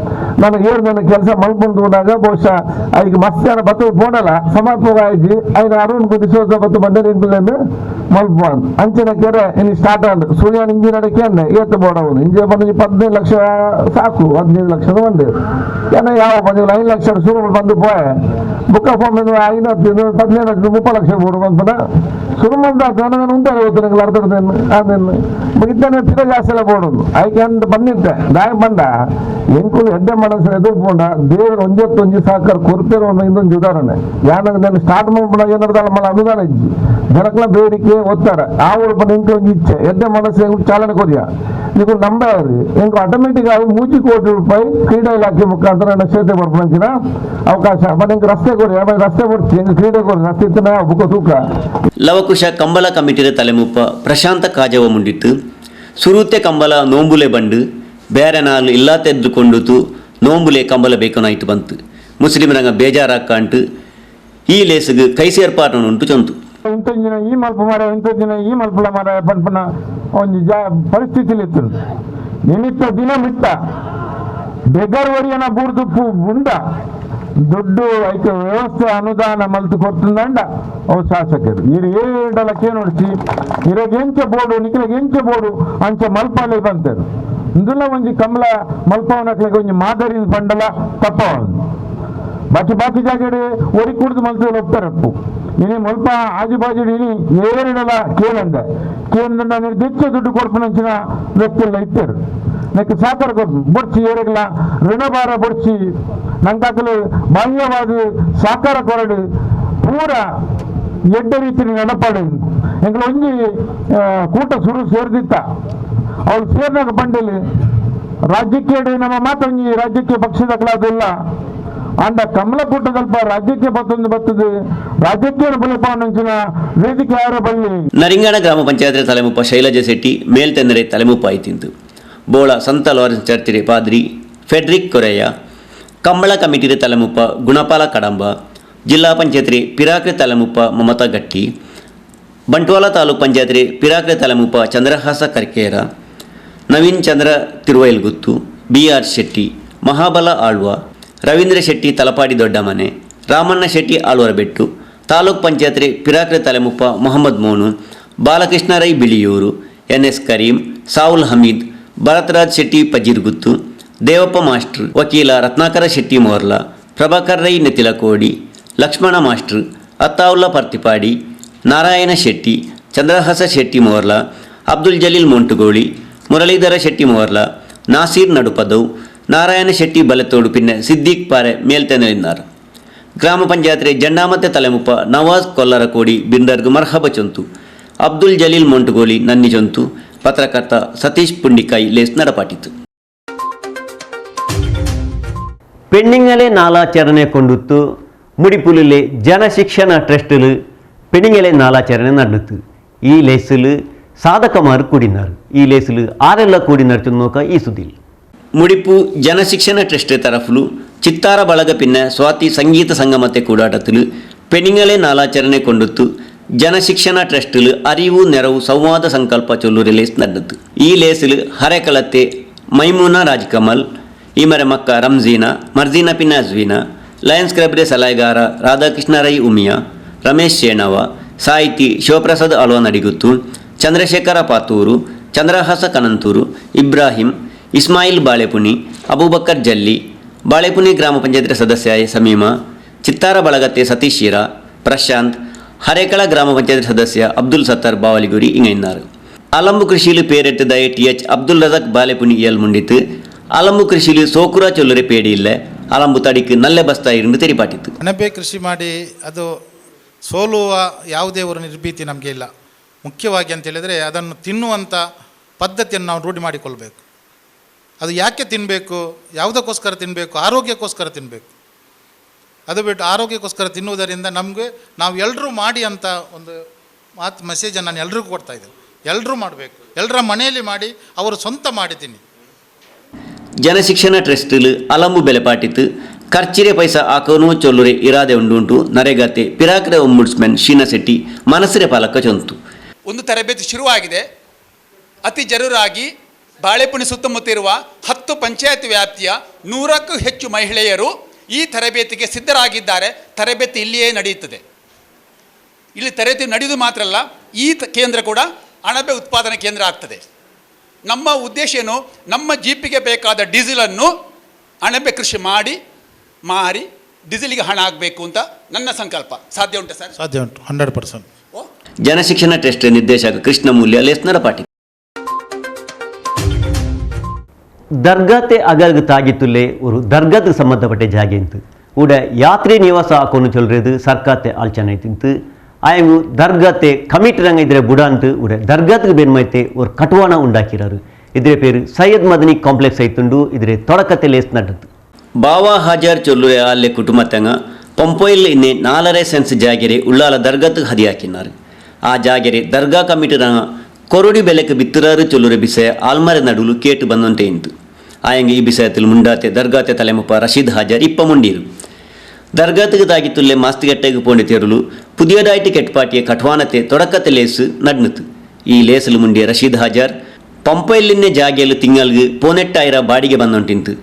ನನಗೆ ಏರ್ ನನ್ನ ಕೆಲಸ ಮಲ್ಪುಂಡು ಬಹುಶಃ ಐಕ್ ಮಸ್ತ್ ಜನ ಬತ್ತು ಬೋಡಲ್ಲ ಸಮರ್ಪಕ ಆಯ್ತು ಐನ ಅರುಣ್ ಕುದಿಸೋದ ಬತ್ತು ಬಂದರೆ ಮಲ್ಪ ಅಂಚಿನ ಕೆರೆ ಇನ್ನು ಸ್ಟಾರ್ಟ್ ಆಂಡ್ ಸೂರ್ಯನ ಇಂಜಿನ್ ಅಡಕ್ಕೆ ಏತ್ ಬೋಡವನು ಇಂಜಿನ್ ಬಂದು 15 ಲಕ್ಷ ಸಾಕು 15 ಲಕ್ಷದ ಬಂದು ಏನ ಯಾವ ಬಂದಿಲ್ಲ 5 ಲಕ್ಷ ಶುರು ಬಂದು ಪೋಯೆ ಬುಕ್ಕ ಫಾರ್ಮ್ 5 15 ಲಕ್ಷ 30 ಲಕ್ಷ ಬೋಡು ಬಂದ ಶುರು ಬಂದ ನನಗೆ ಉಂಟಾರೆ ಗೊತ್ತು ನಂಗೆ ಅರ್ಧ ಅದೇನು ಇದ್ದಾನೆ ತೀರ ಜಾಸ್ತಿ ಎಲ್ಲ ಬೋಡೋದು ಐಕೆ ಅಂತ ಬಂದಿದ್ದೆ ದಾಯ ಬಂದ ಎಂಕುಲು ಎಡ್ಡೆ ಮನಸ್ಸು ಎದುರ್ಕೊಂಡ ದೇವರು ಒಂಜೊತ್ತು ಒಂಜಿ ಸಹಕಾರ ಕೊರ್ಪೇರು ಇನ್ನೊಂದು ಉದಾಹರಣೆ ಯಾನಂದ್ರೆ ನಾನು ಸ್ಟಾರ್ಟ್ ಮಾಡ್ಬಿಡ ಏನಾರ್ದಲ್ಲ ಮಲ್ಲ ಅನುದಾನ ಇಜ್ಜಿ ಜನಕ್ಲ ಬೇಡಿಕೆ ಒತ್ತಾರ ಆ ಊರು ಎಂಕು ಒಂಜಿ ಇಚ್ಛೆ ಎಡ್ಡೆ ಮನಸ್ಸು ಎಂಕು ಚಾಲನೆ ಕೊರಿಯ ನೀವು ನಂಬಾರಿ ಎಂಕು ಆಟೋಮೆಟಿಕ್ ಆಗಿ 3 ಕೋಟಿ ರೂಪಾಯಿ ಕ್ರೀಡಾ ಇಲಾಖೆ ಮುಖಾಂತರ ನನ್ನ ಕ್ಷೇತ್ರ ಬರ್ಪಂಚಿನ ಅವಕಾಶ ಮತ್ತೆ ಎಂಕ್ ರಸ್ತೆ ಕೊರಿ ಆಮೇಲೆ ರಸ್ತೆ ಕೊಡ್ತಿ ಎಂಕ್ ಕ್ರೀಡೆ ಕೊರಿ ರಸ್ತೆ ಇತ್ತು ಬುಕ್ಕ ತೂಕ. ಲವಕುಶ ಕಂಬಳ ಕಮಿಟಿಯ ತಲೆಮುಪ್ಪ ಪ್ರಶಾಂತ ಕಾಜವ ಮುಂಡಿತ್ತು ಸುರೂತೆ ಕಂಬಳ ನೋಂಬುಲೆ ಬಂಡು ಬೇರೆ ನಾಲು ಇಲ್ಲ ತೆಗೆದುಕೊಂಡುತು ನೋಂಬುಲೆ ಕಂಬಳ ಬೇಕನಾಯ್ತು ಬಂತು ಮುಸ್ಲಿಮರಂಗ ಬೇಜಾರಾಕಂಟು ಈ ಲೇಸುಗು ಕೈ ಸೇರ್ಪಾಟನುಂಟು ಚೊಂತು. ಇಂಥ ದಿನ ಈ ಮಲ್ಪ ಮಾರ ಇಂಥ ದಿನ ಈ ಮಲ್ಪಲ ಮಾರ ಪನ್ಪನ ಒಂಜಿ ಜಾ ಪರಿಸ್ಥಿತಿಲಿ ಇತ್ತು ನಿಮಿತ್ತ ದಿನ ಮಿತ್ತ ಬೆಗರ್ವರಿಯನ ಬೂರ್ದು ಉಂಡ ದುಡ್ಡು ಐಕ ವ್ಯವಸ್ಥೆ ಅನುದಾನ ಮಲ್ತು ಕೊಡ್ತಂದಂಡ ಅವು ಶಾಸಕರು ಇರು ಏಡಲಕ್ಕೆ ನೋಡ್ಸಿ ಇರೋಗ ಎಂಚ ಬೋರ್ಡು ನಿಖಿಲಗೆ ಎಂಚ ಬೋರ್ಡು ಅಂಚ ಮಲ್ಪಾಲೆ ಬಂತಾರೆ ಇಂದುಲ ಒಂಜಿ ಕಮಲ ಮಲ್ಪವನಕ್ಲೆಗೆ ಒಂಜಿ ಮಾದರಿ ಬಂಡಲ ತಪ್ಪವನು ಬಾಕಿ ಬಾಕಿ ಜಾಗಡೆ ಒರಿ ಕುಡ್ದು ಮಲ್ತು ಒಪ್ತಾರಪ್ಪು ಇನಿ ಮಲ್ಪ ಆಜು ಬಾಜು ಇನಿ ಏರಿಡಲ ಕೇಳಂದ ಕೇಂದ್ರ ನಿರ್ದಿಷ್ಟ ದುಡ್ಡು ಕೊಡ್ಪನಂಚಿನ ವ್ಯಕ್ತಿಲ್ಲ ಇತ್ತರು ನೆಕ್ ಸಹಕಾರ ಕೊಡ್ತು ಬೊಡ್ಚಿ ಏರಿಗಲ ಋಣಭಾರ ಬೊಡ್ಚಿ ನಂಗಾಕಲು ಬಾಹ್ಯವಾದ ಸಹಕಾರ ಕೊರಡು ಪೂರ ಎಡ್ಡ ರೀತಿಯ ನಡಪಾಡು ಎಂಗ್ಲ ಒಂಜಿ ಕೂಟ ಸುರು ಸೇರ್ದಿತ್ತ ಅವಳು ಸೇರಿನಾಗ ಬಂಡಲಿ ರಾಜ್ಯಕ್ಕೆ ನಮ್ಮ ಮಾತೊಂಜಿ ರಾಜ್ಯಕ್ಕೆ ಪಕ್ಷದ ಅಂಡ ಕಮಲಕೂಟದಲ್ಪ ರಾಜ್ಯಕ್ಕೆ ಬತ್ತೊಂದು ಬರ್ತದೆ ರಾಜ್ಯಕ್ಕೆ ಬಲಿಪಾನಂಚಿನ ವೇದಿಕೆ ಯಾರ ಬಳ್ಳಿ. ನರಿಂಗಾಣ ಗ್ರಾಮ ಪಂಚಾಯತ್ ತಲೆಮುಪ್ಪ ಶೈಲಜಾ ಶೆಟ್ಟಿ ಮೇಲ್ತೆಂದರೆ ತಲೆಮುಪ್ಪ ಆಯ್ತಿಂತು ಬೋಳ ಸಂತ ಲಾರೆನ್ಸ್ ಚರ್ಚಿರೆ ಪಾದ್ರಿ ಫೆಡ್ರಿಕ್ ಕೊರೆಯ ಕಂಬಳ ಕಮಿಟಿರೆ ತಲೆಮುಪ್ಪ ಗುಣಪಾಲ ಕಡಂಬ ಜಿಲ್ಲಾ ಪಂಚಾಯತ್ರಿ ಪಿರಾಕ್ರೆ ತಲೆಮುಪ್ಪ ಮಮತಾ ಗಟ್ಟಿ ಬಂಟ್ವಾಳ ತಾಲೂಕು ಪಂಚಾಯತ್ರಿ ಪಿರಾಕ್ರೆ ತಲೆಮುಪ್ಪ ಚಂದ್ರಹಾಸ ಕರ್ಕೇರ ನವೀನ್ ಚಂದ್ರ ತಿರುವೈಲ್ಗುತ್ತು ಬಿ ಆರ್ ಶೆಟ್ಟಿ ಮಹಾಬಲ ಆಳ್ವ ರವೀಂದ್ರ ಶೆಟ್ಟಿ ತಲಪಾಡಿ ದೊಡ್ಡಮನೆ ರಾಮಣ್ಣ ಶೆಟ್ಟಿ ಆಳ್ವರಬೆಟ್ಟು ತಾಲೂಕು ಪಂಚಾಯತ್ರಿ ಪಿರಾಕ್ರೆ ತಲೆಮುಪ್ಪ ಮೊಹಮ್ಮದ್ ಮೋನು ಬಾಲಕೃಷ್ಣ ರೈ ಬಿಳಿಯೂರು ಎನ್ ಎಸ್ ಕರೀಂ ಸಾವುಲ್ ಹಮೀದ್ ಭರತರಾಜ್ ಶೆಟ್ಟಿ ಪಜೀರ್ಗುತ್ತು ದೇವಪ್ಪ ಮಾಸ್ಟರ್ ವಕೀಲ Ratnakar Shetty Morla Prabhakar Rai ನೆತಿಲಕೋಡಿ Lakshmana master ಅತ್ತಾವುಲ್ಲಾ Parthipadi Narayana Shetty Chandrahasa Shetty Morla Abdul Jaleel Montugoli Muralidhara Shetty Movarla, Nasir Nadupadavu, Narayana Shetty Balethodu ಪಿನ್ನೆ ಸಿದ್ದಿಕ್ ಪಾರೆ ಮೇಲ್ತೆನಲಿನ್ನಾರ್. ಗ್ರಾಮ ಪಂಚಾಯತ್ರೆ ಜಂಡಾಮತ್ತೆ ತಲೆಮುಪ್ಪ ನವಾಜ್ ಕೊಲ್ಲರಕೋಡಿ ಬಿಂದರ್ಗ್ ಮರ್ಹಬ ಚೊಂತು, ಅಬ್ದುಲ್ ಜಲೀಲ್ ಮೊಂಟುಗೋಲಿ ನನ್ನಿ ಚೊಂತು, ಪತ್ರಕರ್ತ ಸತೀಶ್ ಪುಂಡಿಕಾಯಿ ಲೇಸ್ ನಡಪಾಟಿತು. ಪೆಣ್ಣಿಂಗಲೆ ನಾಲಾಚರಣೆ ಕೊಂಡುತ್ತು ಮುಡಿಪುಲಿಲೆ ಜನಶಿಕ್ಷಣ ಟ್ರಸ್ಟಲು ಪೆಣ್ಣಿಂಗಲೆ ನಾಲಾಚರಣೆ ನಡೆತು. ಈ ಲೇಸಲು ಸಾಧಕಮಾರು ಕೂಡಿನಾರು. ಈ ಲೇಸಲು ಆರೆಲ್ಲ ಕೂಡಿನಾರು ಚುನ್ನೋಕ ಈ ಸುದ್ದಿ. ಮುಡಿಪು ಜನಶಿಕ್ಷಣ ಟ್ರಸ್ಟ್ ತರಫುಲು ಚಿತ್ತಾರ ಬಳಗ ಪಿನ್ನ ಸ್ವಾತಿ ಸಂಗೀತ ಸಂಗಮತೆ ಕೂಡಾಟತಿಲು ಪೆಣಿಂಗಲೆ ನಾಲಾಚರಣೆ ಕೊಂಡುತ್ತು ಜನಶಿಕ್ಷಣ ಟ್ರಸ್ಟಲು ಅರಿವು ನೆರವು ಸಂವಾದ ಸಂಕಲ್ಪ ಚೊಲ್ಲೂರಿ ಲೇಸ್ ನಡೆತು. ಈ ಲೇಸಲು ಹರೆಕಲತ್ತೆ ಮೈಮೂನಾ ರಾಜ್ಕಮಲ್, ಈಮರೆ ಮಕ್ಕ ರಂಜೀನಾ, ಮರ್ಜೀನಾ ಪಿನ್ನ ಅಜ್ವೀನಾ, ಲಯನ್ಸ್ ಕ್ಲಬ್ರೆ ಸಲಹೆಗಾರ ರಾಧಾಕೃಷ್ಣ ರೈ ಉಮಿಯಾ, ರಮೇಶ್ ಶೇಣವ, ಸಾಹಿತಿ ಶಿವಪ್ರಸಾದ್ ಅಲ್ವ ನಡಿಗುತ್ತು, ಚಂದ್ರಶೇಖರ ಪಾತೂರು, ಚಂದ್ರಹಾಸ ಕನಂತೂರು, ಇಬ್ರಾಹಿಂ, ಇಸ್ಮಾಯಿಲ್ ಬಾಳೆಪುಣಿ, ಅಬೂಬಕ್ಕರ್ ಜಲ್ಲಿ, ಬಾಳೆಪುಣಿ ಗ್ರಾಮ ಪಂಚಾಯತ್ ಸದಸ್ಯ ಸಮೀಮಾ, ಚಿತ್ತಾರ ಬಳಗತ್ತೆ ಸತೀಶ್ ಶೀರಾ, ಪ್ರಶಾಂತ್, ಹರೇಕಳ ಗ್ರಾಮ ಪಂಚಾಯತ್ ಸದಸ್ಯ ಅಬ್ದುಲ್ ಸತ್ತಾರ್ ಬಾವಲಿಗುರಿ ಇಂಗೈನಾರು. ಅಲಂಬು ಕೃಷಿಲು ಪೇರೆಟ್ಟದ ಟಿ ಎಚ್ ಅಬ್ದುಲ್ ರಜಾಕ್ ಬಾಲೆಪುಣಿ ಇಯಲ್ ಮುಂಡಿತು. ಅಲಂಬು ಕೃಷಿಲು ಸೋಕುರ ಚೊಲ್ಲರೆ ಪೇಡಿ ಇಲ್ಲ, ಅಲಂಬು ತಡಿக்கு ನಲ್ಲೆ ಬಸ್ತಾ ಇருந்து ತೆರಿಪಾಟಿತ್ತು. ಅಣಬೆ ಕೃಷಿ ಮಾಡಿ ಅದು ಸೋಲುವ ಯಾವುದೇ ಒಂದು ನಿರ್ಭೀತಿ ನಮಗೆ ಇಲ್ಲ. ಮುಖ್ಯವಾಗಿ ಅಂತೇಳಿದರೆ ಅದನ್ನು ತಿನ್ನುವಂಥ ಪದ್ಧತಿಯನ್ನು ನಾವು ರೂಢಿ ಮಾಡಿಕೊಳ್ಬೇಕು. ಅದು ಯಾಕೆ ತಿನ್ನಬೇಕು, ಯಾವುದಕ್ಕೋಸ್ಕರ ತಿನ್ನಬೇಕು, ಆರೋಗ್ಯಕ್ಕೋಸ್ಕರ ತಿನ್ನಬೇಕು. ಅದು ಬಿಟ್ಟು ಆರೋಗ್ಯಕ್ಕೋಸ್ಕರ ತಿನ್ನುವುದರಿಂದ ನಮಗೆ ನಾವು ಎಲ್ಲರೂ ಮಾಡಿ ಅಂತ ಒಂದು ಮಾತು ಮೆಸೇಜನ್ನು ನಾನು ಎಲ್ರಿಗೂ ಕೊಡ್ತಾಯಿದ್ದೇನೆ. ಎಲ್ಲರೂ ಮಾಡಬೇಕು, ಎಲ್ಲರ ಮನೆಯಲ್ಲಿ ಮಾಡಿ, ಅವರು ಸ್ವಂತ ಮಾಡಿ ತಿನ್ನಿ. ಜನಶಿಕ್ಷಣ ಟ್ರಸ್ಟಿಲು ಅಲಂಬು ಬೆಲೆಪಾಟಿತ್ತು ಖರ್ಚಿರೆ ಪೈಸಾ ಆಕೋನು ಚೊಲ್ಲುರೆ ಇರಾದೆ ಉಂಡುಂಟು ನರೇಗಾತೆ ಪಿರಾಕ್ರೆ ಒಂಬುಡ್ಸ್ಮನ್ ಶೀನಾ ಶೆಟ್ಟಿ ಮನಸ್ಸಿರೆ ಪಾಲಕ ಚೊಂತು. ಒಂದು ತರಬೇತಿ ಶುರುವಾಗಿದೆ. ಅತಿ ಜರೂರಾಗಿ ಬಾಳೆಪುಣಿ ಸುತ್ತಮುತ್ತ ಇರುವ 10 ಪಂಚಾಯತ್ ವ್ಯಾಪ್ತಿಯ 100ಕ್ಕೂ ಹೆಚ್ಚು ಮಹಿಳೆಯರು ಈ ತರಬೇತಿಗೆ ಸಿದ್ಧರಾಗಿದ್ದಾರೆ. ತರಬೇತಿ ಇಲ್ಲಿಯೇ ನಡೆಯುತ್ತದೆ. ಇಲ್ಲಿ ತರಬೇತಿ ನಡೆಯುವುದು ಮಾತ್ರ ಅಲ್ಲ, ಈ ಕೇಂದ್ರ ಕೂಡ ಅಣಬೆ ಉತ್ಪಾದನಾ ಕೇಂದ್ರ ಆಗ್ತದೆ. ನಮ್ಮ ಉದ್ದೇಶ ಏನು, ನಮ್ಮ ಜೀಪಿಗೆ ಬೇಕಾದ ಡೀಸೆಲನ್ನು ಅಣಬೆ ಕೃಷಿ ಮಾಡಿ ಮಾರಿ ಡೀಸೆಲಿಗೆ ಹಣ ಆಗಬೇಕು ಅಂತ ನನ್ನ ಸಂಕಲ್ಪ. ಸಾಧ್ಯ ಉಂಟಾ ಸರ್? ಸಾಧ್ಯ ಉಂಟು, 100%. ಜನಶಿಕ್ಷಣ ಟ್ರಸ್ಟ್ ನಿರ್ದೇಶಕ ಕೃಷ್ಣ ಮೂಲ್ಯ ಲೇಸ್ನರ ಪಾಟಿ. ದರ್ಗಾತೆ ಅಗರ್ಗ್ ತಾಗಿತ್ತುಲ್ಲೆ ஒரு ದರ್ಗಾದ ಸಂಬಂಧಪಟ್ಟ ಜಾಗೆ ಇಂತು ಉಡ ಯಾತ್ರೆ ನಿವಾಸ ಹಾಕೊಂಡು ಚೊಲ್ರೇದು ಸರ್ಕಾತೆ ಆಲ್ಚನೆ ತಿಂತು ಆಯಂಗು ದರ್ಗಾತೆ ಕಮಿಟಿ ರಂಗ ಇದ್ರೆ ಬುಡಾಂತು ಉಡ ದರ್ಗಾತ್ಗೆ ಬೇನ್ಮೈತೆ ஒரு ಕಟ್ವಾಣ ಉಂಡಾಕಿರಾರು. ಇದ್ರೆ ಪೇರು ಸೈಯದ್ ಮದನಿ ಕಾಂಪ್ಲೆಕ್ಸ್ ಐತುಂಡು. ಇದ್ರೆ ತೊಡಕತೆ ಲೇಸ್ ನಡತು. ಬಾವಾ ಹಾಜಾರ್ ಚೊಲ್ಲುರೆ ಅಲ್ಲೆ ಕುಟುಂಬತ್ತಂಗ ಪಂಪೊಯಿಲ್ ಇನ್ನೆ 4.5 ಸೆನ್ಸ್ ಜಾಗೆರೆ ಉಳ್ಳಾಲ ದರ್ಗಾತ್ ಹದಿಯಾಕಿನಾರು. ಆ ಜಾಗೆರೆ ದರ್ಗಾ ಕಮಿಟಿ ರಂಗ ಕೊರಡಿ ಬೆಲೆக்கு ಬಿತ್ತರಾರು ಚೊಲ್ಲುರೆ ಬಿಸೆ ಆಲ್ಮರೆ ನಡುಲು ಕೇಟು ಬಂದಂತೆ ಇಂತು. ಆಯಂಗೆ ಈ ಬಿಸಯத்தில் ಮುಂಡಾತೆ ದರ್ಗಾತೆ ತಲೆಮುಪ್ಪ ರಶೀದ್ ಹಾಜಾರ್ ಇಪ್ಪ ಮುಂಡೀರು. ದರ್ಗಾತಿಗೆ ತಾಗಿತ್ತುಲ್ಲೆ ಮಾಸ್ತಿಗಟ್ಟೆಗೆ ಪೋಂಡಿ ತೇರಲು ಪುದಿಯದಾಯ್ತು ಕೆಟ್ಪಾಟಿಯ ಕಠವಾನತೆ ತೊಡಕತೆ ಲೇಸು ನಡ್ನುತು. ಈ ಲೇಸಲು ಮುಂಡಿಯ ರಶೀದ್ ಹಾಜಾರ್ ಪಂಪೈಲಿನ್ನೆ ಜಾಗೆಯಲ್ಲಿ ತಿಂಗಳಿಗೆ 7,500 ಬಾಡಿಗೆ ಬಂದಂಟಿಂತು.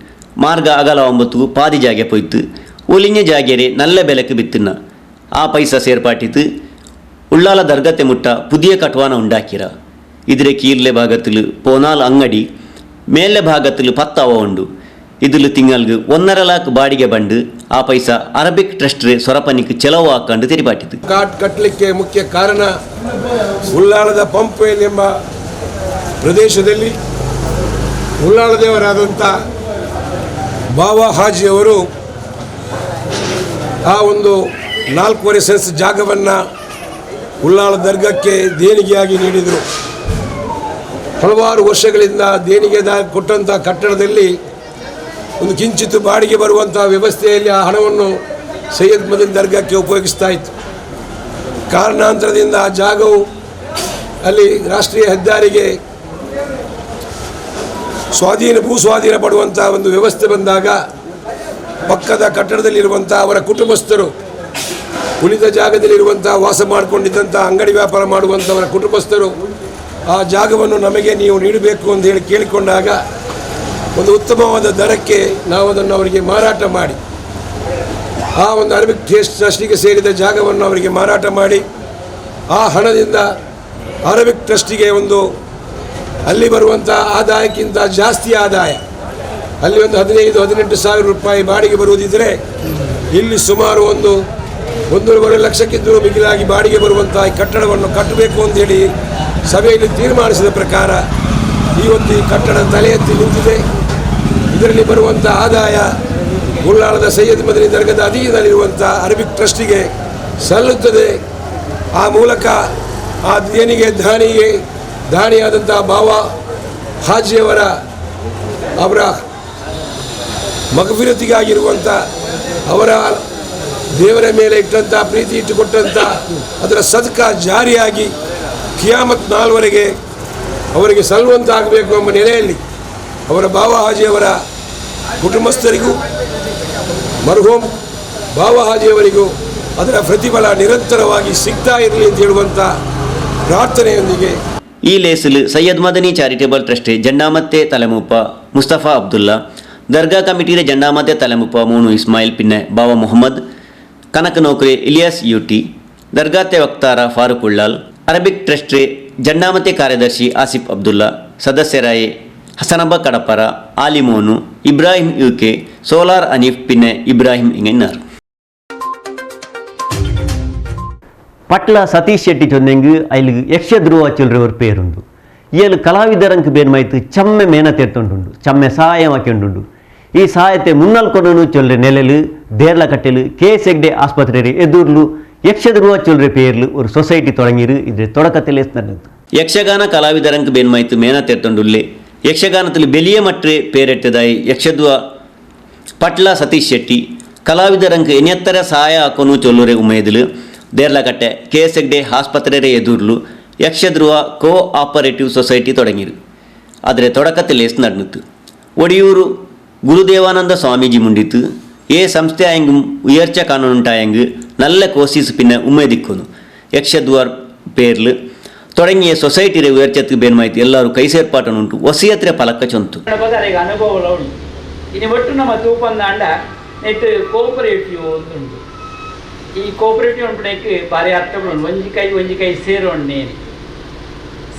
ಮಾರ್ಗ ಅಗಲ 9 ಪಾದಿ ಜಾಗೆ ಪೊಯ್ತು ಒಲಿಂಜ ಜಾಗೆರೆ ನಲ್ಲ ಬೆಲೆக்கு ಬಿತ್ತನ್ನ ಆ ಪೈಸಾ ಸೇರ್ಪಾಟಿತು ಉಳ್ಳಾಲ ದರ್ಗತೆ ಮುಟ್ಟ ಪುದಿಯ ಕಟ್ವಾನ ಉಂಡಾಕಿರ. ಇದ್ರೆ ಕೀರ್ಲೆ ಭಾಗത്തിൽ ಪೋನಾಲ್ ಅಂಗಡಿ, ಮೇಲೆ ಭಾಗത്തിൽ 10 ಅವ ಉಂಡು. ಇದಿಲು ತಿಂಗಳಿಗೆ 1.5 ಲಾಕ್ ಬಾಡಿಗೆ ಬಂಡು ಆ ಪೈಸಾ ಅರಬಿಕ್ ಟ್ರಸ್ಟ್ ಸೊರಪನಿಗೆ ಚೆಲವು ಹಾಕೊಂಡು ತೆರಿಪಾಟಿತು. ಕಾಟ್ ಕಟ್ಟಲಿಕ್ಕೆ ಮುಖ್ಯ ಕಾರಣ ಉಳ್ಳಾಲದ ಪಂಪ್ವೇಲ್ ಎಂಬ ಪ್ರದೇಶದಲ್ಲಿ ಉಳ್ಳಾಲದೇವರಾದಂಥ ಬಾವಾ ಹಾಜಿಯವರು ಆ ಒಂದು 4.5 ಸೆನ್ಸ್ ಜಾಗವನ್ನು ಉಳ್ಳಾಲ ದರ್ಗಕ್ಕೆ ದೇಣಿಗೆಯಾಗಿ ನೀಡಿದರು. ಹಲವಾರು ವರ್ಷಗಳಿಂದ ದೇಣಿಗೆ ಕೊಟ್ಟಂಥ ಕಟ್ಟಡದಲ್ಲಿ ಒಂದು ಕಿಂಚಿತ್ತು ಬಾಡಿಗೆ ಬರುವಂಥ ವ್ಯವಸ್ಥೆಯಲ್ಲಿ ಆ ಹಣವನ್ನು ಸೈಯದ್ ಮದನಿ ದರ್ಗಕ್ಕೆ ಉಪಯೋಗಿಸ್ತಾ ಇತ್ತು. ಕಾರಣಾಂತರದಿಂದ ಆ ಜಾಗವು ಅಲ್ಲಿ ರಾಷ್ಟ್ರೀಯ ಹೆದ್ದಾರಿಗೆ ಭೂ ಸ್ವಾಧೀನ ಪಡುವಂಥ ಒಂದು ವ್ಯವಸ್ಥೆ ಬಂದಾಗ ಪಕ್ಕದ ಕಟ್ಟಡದಲ್ಲಿರುವಂಥ ಅವರ ಕುಟುಂಬಸ್ಥರು, ಉಳಿದ ಜಾಗದಲ್ಲಿರುವಂಥ ವಾಸ ಮಾಡಿಕೊಂಡಿದ್ದಂಥ ಅಂಗಡಿ ವ್ಯಾಪಾರ ಮಾಡುವಂಥವರ ಕುಟುಂಬಸ್ಥರು ಆ ಜಾಗವನ್ನು ನಮಗೆ ನೀವು ನೀಡಬೇಕು ಅಂತ ಹೇಳಿ ಕೇಳಿಕೊಂಡಾಗ ಒಂದು ಉತ್ತಮವಾದ ದರಕ್ಕೆ ನಾವು ಅದನ್ನು ಅವರಿಗೆ ಮಾರಾಟ ಮಾಡಿ ಆ ಒಂದು ಅರಬಿಕ್ ಟ್ರಸ್ಟಿಗೆ ಸೇರಿದ ಜಾಗವನ್ನು ಅವರಿಗೆ ಮಾರಾಟ ಮಾಡಿ ಆ ಹಣದಿಂದ ಅರಬಿಕ್ ಟ್ರಸ್ಟಿಗೆ ಒಂದು ಅಲ್ಲಿ ಬರುವಂಥ ಆದಾಯಕ್ಕಿಂತ ಜಾಸ್ತಿ ಆದಾಯ, ಅಲ್ಲಿ ಒಂದು 15-18 ಸಾವಿರ ರೂಪಾಯಿ ಬಾಡಿಗೆ ಬರುವುದಿದ್ದರೆ ಇಲ್ಲಿ ಸುಮಾರು ಒಂದು 1.25 ಲಕ್ಷಕ್ಕಿಂತಲೂ ಮಿಗಿಲಾಗಿ ಬಾಡಿಗೆ ಬರುವಂಥ ಈ ಕಟ್ಟಡವನ್ನು ಕಟ್ಟಬೇಕು ಅಂತೇಳಿ ಸಭೆಯಲ್ಲಿ ತೀರ್ಮಾನಿಸಿದ ಪ್ರಕಾರ ಇವತ್ತು ಈ ಕಟ್ಟಡ ತಲೆ ಎತ್ತಿ ನಿಂತಿದೆ. ಇದರಲ್ಲಿ ಬರುವಂಥ ಆದಾಯ ಉಳ್ಳಾಲದ ಸೈಯದ್ ಮದನಿ ದರ್ಗದ ಅಧೀನದಲ್ಲಿರುವಂಥ ಅರಬಿಕ್ ಟ್ರಸ್ಟಿಗೆ ಸಲ್ಲುತ್ತದೆ. ಆ ಮೂಲಕ ಆ ದೇಣಿಗೆ ದಾನಿಗೆ ದಾನಿಯಾದಂಥ ಬಾವ ಹಾಜಿಯವರ ಅವರ ಮಗಫಿರತಿಗಾಗಿರುವಂಥ ಅವರ ದೇವರ ಮೇಲೆ ಇಟ್ಟಂಥ ಪ್ರೀತಿ ಇಟ್ಟುಕೊಟ್ಟಂಥ ಅದರ ಸದ್ಕ ಜಾರಿಯಾಗಿ ಕಿಯಾಮತ್ ನಾಲ್ವರೆಗೆ ಅವರಿಗೆ ಸಲ್ಲುವಂತಾಗಬೇಕು ಎಂಬ ನೆಲೆಯಲ್ಲಿ ಅವರ ಬಾವ ಹಾಜಿಯವರ ಕುಟುಂಬಸ್ಥರಿಗೂ ಮರ್ಹೂಮ್ ಬಾವ ಹಾಜಿಯವರಿಗೂ ಅದರ ಪ್ರತಿಫಲ ನಿರಂತರವಾಗಿ ಸಿಗ್ತಾ ಇರಲಿ ಅಂತ ಹೇಳುವಂಥ ಪ್ರಾರ್ಥನೆಯೊಂದಿಗೆ. ಈ ಲೇಸಲು ಸೈಯದ್ ಮದನಿ ಚಾರಿಟೇಬಲ್ ಟ್ರಸ್ಟ್ ಜಂಡಾಮತ್ತೆ ತಲೆಮೂಪ ಮುಸ್ತಫಾ ಅಬ್ದುಲ್ಲಾ, ದರ್ಗಾ ಕಮಿಟಿಯ ಜಂಡಾಮತ್ತೆ ತಲೆಮೂಪ ಮೋನು ಇಸ್ಮಾಯಿಲ್ ಪಿನ್ನೆ ಬಾವ ಮೊಹಮ್ಮದ್, ಕನಕ ನೌಕರಿ ಇಲಿಯಾಸ್ ಯುಟಿ, ದರ್ಗಾತೆ ವಕ್ತಾರ ಫಾರೂಕ್ ಉಳ್ಳಾಲ್, ಅರಬಿಕ್ ಟ್ರಸ್ಟ್ರೆ ಜಂಡಾಮತೆ ಕಾರ್ಯದರ್ಶಿ ಆಸಿಫ್ ಅಬ್ದುಲ್ಲಾ, ಸದಸ್ಯರಾಯೆ ಹಸನಬ್ಬ ಕಡಪರ, ಆಲಿಮೋನು, ಇಬ್ರಾಹಿಂ ಯುಕೆ, ಸೋಲಾರ್ ಅನೀಫ್ ಪಿನ್ನೆ ಇಬ್ರಾಹಿಂ ಇಂಗನ್ನಾರ್. ಪಟ್ಲ ಸತೀಶ್ ಶೆಟ್ಟಿ ಚೊಂದೆಂಗ್ ಐಲ್ ಯಕ್ಷಧ್ರುವ ಚಿಲ್ರವರ್ ಪೇರುಂಡು. ಏಳು ಕಲಾವಿದರಂಕ್ ಬೇರ್ಮೈತು ಚಮ್ಮೆ ಮೇನ ತೆರ್ತುಂಡು, ಚಮ್ಮೆ ಸಹಾಯ ಮಾಕೊಂಡುಂಡು. ಈ ಸಹಾಯತೆ ಮುನ್ನಲ್ಕೊಡನು ಚೊಲ್ರೆ ನೆಲೆಲು ದೇರ್ಲಕಟ್ಟೆಲು ಕೆ ಎಸ್ ಹೆಗ್ಡೆ ಆಸ್ಪತ್ರೆ ಎದುರ್ಲು ಯಕ್ಷಧ್ರುವ ಚೊಲ್ರೆ ಪೇರ್ಲು ಒಂದು ಸೊಸೈಟಿ ತೊಡಗಿರು. ಇದ್ರೆ ತೊಡಕತೆಲೆ ನಡೆದು ಯಕ್ಷಗಾನ ಕಲಾವಿದರಂಕ್ ಬೇನ್ಮಾಯ್ತು ಮೇನ ತೆರ್ತೊಂಡುಲ್ಲೆ. ಯಕ್ಷಗಾನದಲ್ಲಿ ಬೆಲಿಯ ಮಟ್ರೆ ಪೇರೆಟ್ಟದಾಯಿ ಯಕ್ಷಧ್ವ ಪಟ್ಲ ಸತೀಶ್ ಶೆಟ್ಟಿ ಕಲಾವಿದರಂಕ್ ಎನ್ನೆತ್ತರ ಸಹಾಯ ಹಾಕೋನು ಚೊಲ್ಲೂರೆ ಉಮೇದಿಲು ದೇರ್ಲಕಟ್ಟೆ ಕೆ ಎಸ್ ಹೆಗ್ಡೆ ಆಸ್ಪತ್ರೆ ಎದುರ್ಲು ಯಕ್ಷಧ್ರುವ co operative society ತೊಡಗಿರು. ಆದರೆ ತೊಡಕತೆ ಲೇಸ್ ನಡೆಯಿತು. ಒಡಿಯೂರು ಗುರುದೇವಾನಂದ ಸ್ವಾಮೀಜಿ ಮುಂಡಿತು ಏ ಸಂಸ್ಥೆ ಆಯಂಗ್ ಉಯರ್ಚ ಕಾನೂನುಂಟಾಯಂಗ್ നല്ല ಕೋಸಿಸ್ ಪಿನ್ನ ಉಮೇದಿಕ್ಕೋನು ಯಕ್ಷದ್ವಾರ್ ಪೇರ್ಲು ತೊಡಗಿಯ ಸೊಸೈಟಿ ಉಯರ್ಚತ್ಗೆ ಬೇನ್ಮಾಯ್ತು ಎಲ್ಲರೂ ಕೈ ಸೇರ್ಪಾಟನುಂಟು ಒಸಿಯತ್ರೆ ಪಲಕ ಚೊಂತು. ಅರೆಗೆ ಅನುಭವ ಉಂಟು. ಇನ್ನು ಒಟ್ಟು ನಮ್ಮ ತೂಪಂದಾಂಡ ನೆಟ್ ಕೋಪರೇಟಿವ್ ಉಂಟು. ಈ ಕೋಪರೇಟಿವ್ ಉಂಟು ಭಾರಿ ಅರ್ಥಗಳು ಉಂಟು. ಒಂಜಿ ಕೈ ಒಂಜಿ ಕೈ ಸೇರೋಣ್ಣೇನು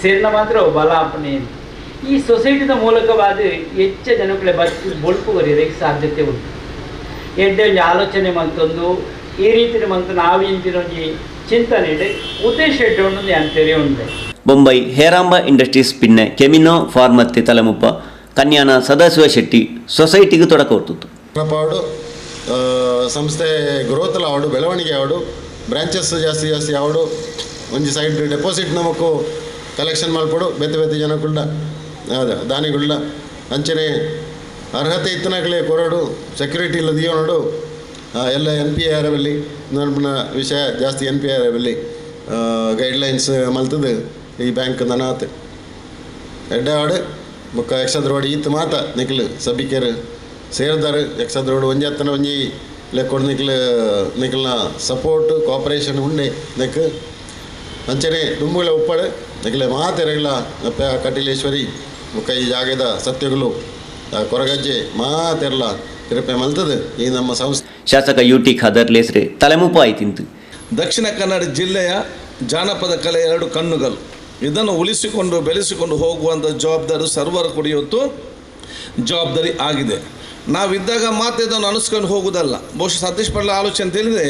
ಸೇರಿನ ಮಾತ್ರ ಬಲ ಅಪ್ಪನೇನು. ಈ ಸೊಸೈಟಿದ ಮೂಲಕವಾದ ಹೆಚ್ಚ ಜನಗಳ ಬದುಕು ಬೊಳ್ಪು ಬರೆಯೋದಕ್ಕೆ ಸಾಧ್ಯತೆ ಉಂಟು. ಎಡ್ಡೆ ಒಂಜಿ ಆಲೋಚನೆ ಮಂತೊಂದು ಈ ರೀತಿ ಮಂತು ನಾವು ಇಂಚಿನ ಒಂಜಿ ಚಿಂತನೆ ಇಡೆ ಉದ್ದೇಶ ಎಡ್ಡೆ ಉಂಟು ಅಂತೇಳಿ ಉಂಟೆ. ಬೊಂಬೈ ಹೇರಾಂಬ ಇಂಡಸ್ಟ್ರೀಸ್ ಪಿನ್ನೆ ಕೆಮಿನೋ ಫಾರ್ಮತ್ತೆ ತಲೆಮುಪ್ಪ ಕನ್ಯಾನ ಸದಾಶಿವ ಶೆಟ್ಟಿ ಸೊಸೈಟಿಗೆ ತೊಡಕ ಹೊರ್ತಿತ್ತು. ಪಾಡು ಸಂಸ್ಥೆ ಗ್ರೋತ್ಲ ಆವಡು, ಬೆಳವಣಿಗೆ ಆವಡು, ಬ್ರಾಂಚಸ್ ಜಾಸ್ತಿ ಜಾಸ್ತಿ ಆವಡು, ಒಂಜಿ ಸೈಡ್ ಡೆಪಾಸಿಟ್ ನಮಕು ಕಲೆಕ್ಷನ್ ಮಲ್ಪಡು ಬೇತೆ ಬೇತೆ ಜನಕ್ಕುಳ್ಳ ಅದ ದಾನಿಗುಳ್ಳ ಅಂಚನೆ ಅರ್ಹತೆ ಇತ್ತನಾಗಲೇ ಕೊರಡು ಸೆಕ್ಯೂರಿಟಿ ಇಲ್ಲ ದಿಯೋನಡು ಎಲ್ಲ N P R ಅಲ್ಲಿ ನನ್ಪುನ ವಿಷಯ ಜಾಸ್ತಿ N P R ಅಲ್ಲಿ ಗೈಡ್ಲೈನ್ಸ್ ಮಲ್ತದು ಈ ಬ್ಯಾಂಕ್ ನನಾತ್ ಎಡ್ಡೆ ಆಡು ಬೊಕ್ಕ ಯಕ್ಷದ್ರೋಡ್ ಈತ್ ಮಾತ ನಿಕ್ಲು ಸಭಿಕರು ಸೇರ್ದಾರು. ಯಕ್ಷದ್ರೋಡ್ ಒಂಜಿ ಅತ್ತನ ಒಂಜಿ ಲೆಕ್ಕೊಡು ನಿಕ್ಲು ನಿಕ್ಲ್ನ ಸಪೋರ್ಟ್ ಕೋಪರೇಷನ್ ಉಂಡೆ ನೆಕ್ ಅಂಚನೆ ದುಂಬುಗಳ ಉಪ್ಪಡು ನಿಕ್ಲೆ ಮಾತೆರೆಗ್ಲ ಕಟೀಲೇಶ್ವರಿ ಬೊಕ್ಕ ಈ ಜಾಗದ ಸತ್ಯಗಳು ಕೊರಗಜ್ಜೆ ಮಾತೆರ್ಲ ಕೃಪೆ ಮಲ್ತದು ಈ ನಮ್ಮ ಸಂಸ್ಥೆ. ಶಾಸಕ ಯು ಟಿ ಖಾದರ್ ಲೇಸ್ರೆ ತಲೆಮುಪ್ಪ ಆಯ್ತಿಂತು. ದಕ್ಷಿಣ ಕನ್ನಡ ಜಿಲ್ಲೆಯ ಜಾನಪದ ಕಲೆ ಎರಡು ಕಣ್ಣುಗಳು, ಇದನ್ನು ಉಳಿಸಿಕೊಂಡು ಬೆಳೆಸಿಕೊಂಡು ಹೋಗುವಂಥ ಜವಾಬ್ದಾರಿ ಸರ್ವರ ಕೂಡ ಇವತ್ತು ಜವಾಬ್ದಾರಿ ಆಗಿದೆ. ನಾವಿದ್ದಾಗ ಮಾತ್ರ ಇದನ್ನು ಅನಿಸ್ಕೊಂಡು ಹೋಗುವುದಲ್ಲ. ಬಹುಶಃ ಸತೀಶ್ ಪಟ್ಲ ಆಲೋಚನೆ ಅಂತೇಳಿದರೆ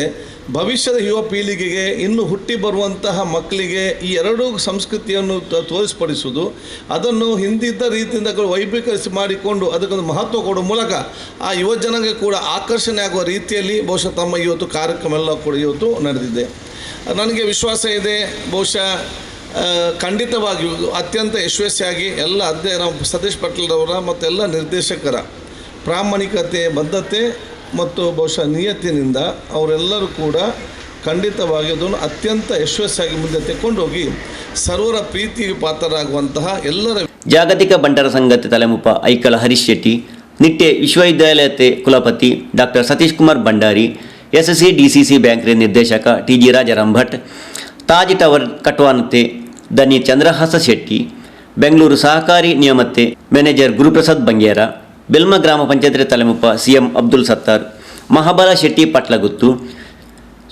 ಭವಿಷ್ಯದ ಯುವ ಪೀಳಿಗೆಗೆ, ಇನ್ನು ಹುಟ್ಟಿ ಬರುವಂತಹ ಮಕ್ಕಳಿಗೆ ಈ ಎರಡೂ ಸಂಸ್ಕೃತಿಯನ್ನು ತೋರಿಸ್ಪಡಿಸುವುದು, ಅದನ್ನು ಹಿಂದಿದ್ದ ರೀತಿಯಿಂದ ವೈಭವೀಕರಿಸಿ ಮಾಡಿಕೊಂಡು ಅದಕ್ಕೊಂದು ಮಹತ್ವ ಕೊಡುವ ಮೂಲಕ ಆ ಯುವ ಜನಗೆ ಕೂಡ ಆಕರ್ಷಣೆ ಆಗುವ ರೀತಿಯಲ್ಲಿ ಬಹುಶಃ ತಮ್ಮ ಇವತ್ತು ಕಾರ್ಯಕ್ರಮ ಎಲ್ಲ ಕೂಡ ಇವತ್ತು ನಡೆದಿದೆ. ನನಗೆ ವಿಶ್ವಾಸ ಇದೆ, ಬಹುಶಃ ಖಂಡಿತವಾಗಿಯೂ ಅತ್ಯಂತ ಯಶಸ್ವಿಯಾಗಿ ಎಲ್ಲ ಅದೇ ನಮ್ಮ ಸತೀಶ್ ಪಟ್ಲರವರ ಮತ್ತು ಎಲ್ಲ ನಿರ್ದೇಶಕರ ಪ್ರಾಮಾಣಿಕತೆ, ಬದ್ಧತೆ ಮತ್ತು ಬಹುಶಃ ನಿಯತ್ತಿನಿಂದ ಅವರೆಲ್ಲರೂ ಕೂಡ ಖಂಡಿತವಾಗಿ ಅದನ್ನು ಅತ್ಯಂತ ಯಶಸ್ವಿಯಾಗಿ ಮುಂದೆ ತೆಕ್ಕೊಂಡೋಗಿ ಸರ್ವರ ಪ್ರೀತಿಗೆ ಪಾತ್ರರಾಗುವಂತಹ ಎಲ್ಲರ. ಜಾಗತಿಕ ಬಂಟರ ಸಂಘತೆ ತಲೆಮುಪ್ಪ ಐಕಳ ಹರೀಶ್ ಶೆಟ್ಟಿ, ನಿಟ್ಟೆ ವಿಶ್ವವಿದ್ಯಾಲಯತೆ ಕುಲಪತಿ doctor Satish Kumar Bhandari, S C D C C bank ನಿರ್ದೇಶಕ T G Rajaram Bhat, Taj tower ಕಟ್ವಾನತೆ ದನಿ ಚಂದ್ರಹಾಸ ಶೆಟ್ಟಿ, ಬೆಂಗಳೂರು ಸಹಕಾರಿ ನಿಯಮತ್ತೆ ಮ್ಯಾನೇಜರ್ ಗುರುಪ್ರಸಾದ್ ಬಂಗೇರ, ಬೆಲ್ಮ ಗ್ರಾಮ ಪಂಚಾಯತ್ ತಲೆಮುಪ್ಪ ಸಿ ಎಂ ಅಬ್ದುಲ್ ಸತ್ತಾರ್, ಮಹಾಬಲ ಶೆಟ್ಟಿ ಪಟ್ಲಗುತ್ತು,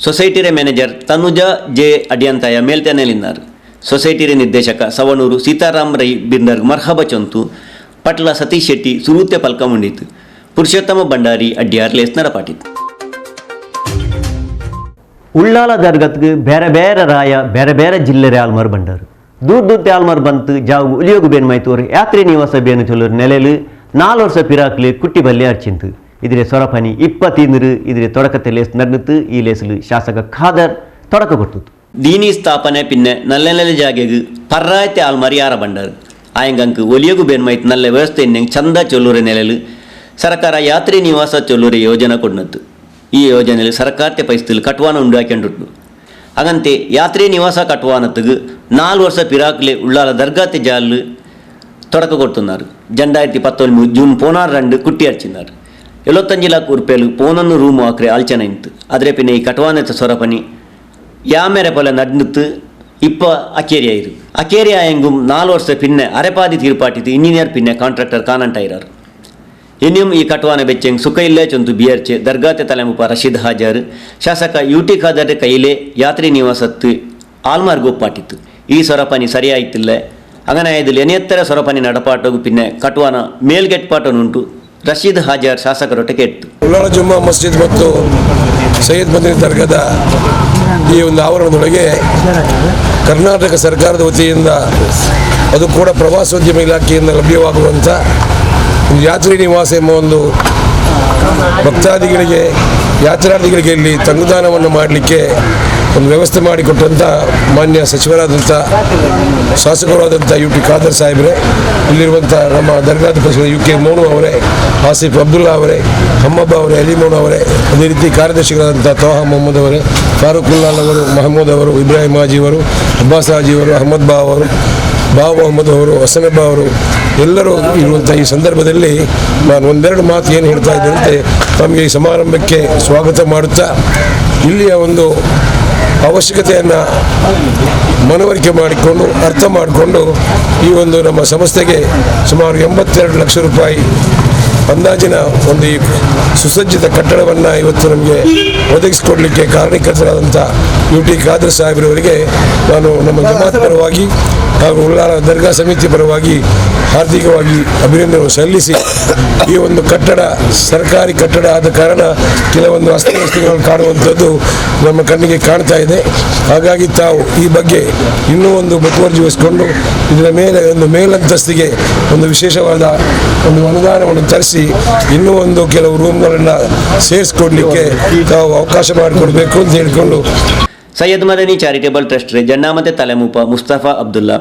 ಸೊಸೈಟಿರ ಮ್ಯಾನೇಜರ್ ತನುಜಾ ಜೆ ಅಡಿಯಂತಾಯ ಮೇಲ್ತನೆಲಿನ್ನಾರು. ಸೊಸೈಟಿರ ನಿರ್ದೇಶಕ ಸವಣೂರು ಸೀತಾರಾಮ್ ರೈ ಬಿಂದರ್ ಮರ್ಹಬ ಚೊಂತು, ಪಟ್ಲ ಸತೀಶ್ ಶೆಟ್ಟಿ ಸುರೂತೆ ಪಲ್ಕ ಮುಂಡಿತು, ಪುರುಷೋತ್ತಮ ಭಂಡಾರಿ ಅಡ್ಯಾರ್ ಲೇಸ್ ನಡಪಾಟಿತ್ತು. ಉಳ್ಳಾಲ ದರ್ಗತ್ಗೆ ಬೇರೆ ಬೇರೆ ರಾಯ ಬೇರೆ ಬೇರೆ ಜಿಲ್ಲೆ ಆಲ್ಮರ್ ಬಂಡಾರು ದೂರ ದೂರ ಆಲ್ಮಾರ್ ಬಂತು ಜಾವು ಉಲಿಯೋಗು ಬೇನ್ ಮೈತೂರು ಯಾತ್ರೆ ನಿವಾಸ ಬೇನು ಚೊಲ್ಲೂರು ನೆಲೆಲು 4 ವರ್ಷ ಪಿರಾಕ್ಲಿ ಕುಟ್ಟಿ ಬಲ್ಲೆ ಅರ್ಚಿಂತು ಇದ್ರೆ ಸೊರಪನಿ 23 ಇದ್ರೆ ತೊಡಕത്തെ ಲೇಸ್ ನಡೆದು ಈ ಲೇಸಲು ಶಾಸಕ ಖಾದರ್ ತೊಡಕ ಕೊಡ್ತು. ದೀನಿ ಸ್ಥಾಪನೆ ಪಿನ್ನೆ ನಲ್ಲೆ ನೆಲೆ ಜಾಗೆಗೆ ಪರ್ರಾಯತೆ ಆಲ್ಮಾರಿ ಯಾರ ಬಂಡಾರು ಆಯಂಗಂಕ್ ಒಲಿಯೋಗು ಬೇನ್ಮೈತ್ ನಲ್ಲೆ ವ್ಯವಸ್ಥೆ ಇನ್ನೆಂಗ್ ಚಂದ ಚೊಲ್ಲೂರೆ ನೆಲೆಲು ಸರ್ಕಾರ ಯಾತ್ರೆ ನಿವಾಸ ಚೊಲ್ಲೂರೆ ಯೋಜನೆ ಕೊಡ್ನತ್ತು. ಈ ಯೋಜನೆಯಲ್ಲಿ ಸರ್ಕಾರತೆ ಪೈಸ್ತಲು ಕಟ್ವಾನ ಉಂಡಾಕೊಂಡು ಹಾಗಂತೆ ಯಾತ್ರೆ ನಿವಾಸ ಕಟ್ವಾನತ್ತಿಗೆ 4 ವರ್ಷ ಪಿರಾಕ್ಲೆ ಉಳ್ಳಾಲ ದರ್ಗಾತೆ ಜಾಲು ತೊಡಕ ಕೊಡ್తున్నారు. 2019 ಜೂನ್ 16 ಕುಟ್ಟಿ ಅರ್ಚಿన్నారు. 75 ಲಕ್ಷ ರೂಪಾಯಿ ಪೋನನ್ನು ರೂಮು ಆಕ್ರೆ ಆಲ್ಚನ ಇಂತು ಆದರೆ ಪಿನ್ನೆ ಈ ಕಟ್ವಾನತ್ತ ಸೊರಪನಿ ಯಾಮೇರೆ ಪೊಲೆ ನಡ್ನುತ್ತು ಇಪ್ಪ ಅಕೇರಿ ಆಯಿರು ಅಕೇರಿ ಆಯಂಗುಂ 4 ವರ್ಷ ಪಿನ್ನೆ ಅರೆಪಾದಿ ತೀರ್ಪಾಟಿತ್ತು ಇಂಜಿನಿಯರ್ ಪಿನ್ನೆ ಕಾಂಟ್ರಾಕ್ಟರ್ ಕಾನಂಟಾಯಿರಾರು. ಇನ್ನಿಯಂ ಈ ಕಟ್ವಾನ ಬೆಚ್ಚೆಂಗ್ ಸುಖ ಇಲ್ಲೇ ಚೊಂತು ಬಿಯರ್ಚೆ ದರ್ಗಾತೆ ತಲೆಮುಪ ರಶೀದ್ ಹಾಜರ್ ಶಾಸಕ ಯು ಟಿ ಖಾದರ್ ಕೈಲೇ ಯಾತ್ರಿ ನಿವಾಸತ್ತು ಆಲ್ಮಾರ್ಗ್ ಒಪ್ಪಾಟಿತ್ತು. ಈ ಸೊರಪನಿ ಸರಿಯಾಯಿತಿಲ್ಲ ಅಂಗನ ಇದಿಲ್ಲ ಎನೆತ್ತರ ಸೊರಪನಿ ನಡಪಾಟೋಗು ಪಿನ್ನೆ ಕಟ್ವಾನ ಮೇಲ್ಗೆಟ್ಪಾಟನುಂಟು ರಶೀದ್ ಹಾಜರ್ ಶಾಸಕರೊಟ್ಟಿಗೆ ಇತ್ತು. ಉಳ್ಳಾಲ ಜುಮ್ಮಾ ಮಸ್ಜಿದ್ ಮತ್ತು ಸೈಯದ್ ಮದನಿ ದರ್ಗಾದ ಈ ಒಂದು ಆವರಣದೊಳಗೆ ಕರ್ನಾಟಕ ಸರ್ಕಾರದ ವತಿಯಿಂದ ಅದು ಕೂಡ ಪ್ರವಾಸೋದ್ಯಮ ಇಲಾಖೆಯಿಂದ ಲಭ್ಯವಾಗುವಂಥ ಯಾತ್ರಿ ನಿವಾಸ ಎಂಬ ಒಂದು ಭಕ್ತಾದಿಗಳಿಗೆ ಯಾತ್ರಾರ್ಥಿಗಳಿಗೆ ಇಲ್ಲಿ ತಂಗುದಾನವನ್ನು ಮಾಡಲಿಕ್ಕೆ ಒಂದು ವ್ಯವಸ್ಥೆ ಮಾಡಿಕೊಟ್ಟಂಥ ಮಾನ್ಯ ಸಚಿವರಾದಂಥ ಶಾಸಕರಾದಂಥ ಯು ಟಿ ಖಾದರ್ ಸಾಹೇಬ್ರೆ, ಇಲ್ಲಿರುವಂಥ ನಮ್ಮ ದರ್ಗಾದ president U K Monu ಅವರೇ, ಆಸಿಫ್ ಅಬ್ದುಲ್ಲಾ ಅವರೇ, ಹಮ್ಮಬ್ಬ ಅವರೇ, ಅಲಿ ಮೋನು ಅವರೇ, ಅದೇ ರೀತಿ ಕಾರ್ಯದರ್ಶಿಗಳಾದಂಥ ತೋಹಾ ಮೊಹಮ್ಮದ್ ಅವರೇ, ಫಾರೂಕ್ ಉಲ್ಲಾಲ್ ಅವರು, ಮಹಮ್ಮದ್ ಅವರು, ಇಬ್ರಾಹಿಂ ಹಾಜಿ ಅವರು, ಅಬ್ಬಾಸ್ ಹಾಜಿ ಅವರು, ಅಹಮದ್ ಬಾ ಅವರು, ಬಾಬು ಮೊಹಮ್ಮದ್ ಅವರು, ಹಸನಬ್ಬ ಅವರು ಎಲ್ಲರೂ ಇರುವಂಥ ಈ ಸಂದರ್ಭದಲ್ಲಿ ನಾನು ಒಂದೆರಡು ಮಾತು ಏನು ಹೇಳ್ತಾ ಇದ್ದೇನೆ, ತಮಗೆ ಈ ಸಮಾರಂಭಕ್ಕೆ ಸ್ವಾಗತ ಮಾಡುತ್ತಾ ಇಲ್ಲಿಯ ಒಂದು ಅವಶ್ಯಕತೆಯನ್ನು ಮನವರಿಕೆ ಮಾಡಿಕೊಂಡು ಅರ್ಥ ಮಾಡಿಕೊಂಡು ಈ ಒಂದು ನಮ್ಮ ಸಂಸ್ಥೆಗೆ ಸುಮಾರು 82 ಲಕ್ಷ ರೂಪಾಯಿ ಅಂದಾಜಿನ ಒಂದು ಈ ಸುಸಜ್ಜಿತ ಕಟ್ಟಡವನ್ನು ಇವತ್ತು ನಮಗೆ ಒದಗಿಸಿಕೊಡಲಿಕ್ಕೆ ಕಾರಣೀಕರ್ತರಾದಂಥ ಯು ಟಿ ಖಾದರ್ ಸಾಹೇಬ್ರವರಿಗೆ ನಾನು ನಮ್ಮ ಜಮಾತ್ ಪರವಾಗಿ ಹಾಗೂ ಉಳ್ಳಾಲ ದರ್ಗಾ ಸಮಿತಿ ಪರವಾಗಿ ಹಾರ್ದಿಕವಾಗಿ ಅಭಿನಂದನೆ ಸಲ್ಲಿಸಿ, ಈ ಒಂದು ಕಟ್ಟಡ ಸರ್ಕಾರಿ ಕಟ್ಟಡ ಆದ ಕಾರಣ ಕೆಲವೊಂದು ಅಸ್ತವ್ಯಸ್ತಗಳನ್ನು ಕಾಣುವಂಥದ್ದು ನಮ್ಮ ಕಣ್ಣಿಗೆ ಕಾಣ್ತಾ ಇದೆ. ಹಾಗಾಗಿ ತಾವು ಈ ಬಗ್ಗೆ ಇನ್ನೂ ಒಂದು ಮುತುವರ್ಜಿ ವಹಿಸಿಕೊಂಡು ಇದರ ಮೇಲೆ ಒಂದು ಮೇಲಂತಸ್ತಿಗೆ ಒಂದು ವಿಶೇಷವಾದ ಒಂದು ಅನುದಾನವನ್ನು ತರಿಸಿ ಇನ್ನೂ ಒಂದು ಕೆಲವು ರೂಮ್ಗಳನ್ನು ಸೇರಿಸ್ಕೊಡ್ಲಿಕ್ಕೆ ತಾವು ಅವಕಾಶ ಮಾಡಿಕೊಡ್ಬೇಕು ಅಂತ ಹೇಳಿಕೊಂಡು ಸೈಯದ್ ಮದನಿ ಚಾರಿಟೇಬಲ್ ಟ್ರಸ್ಟ್ ಜನ್ನಾಮತೆ ತಲೆಮೂಪ ಮುಸ್ತಫಾ ಅಬ್ದುಲ್ಲಾ,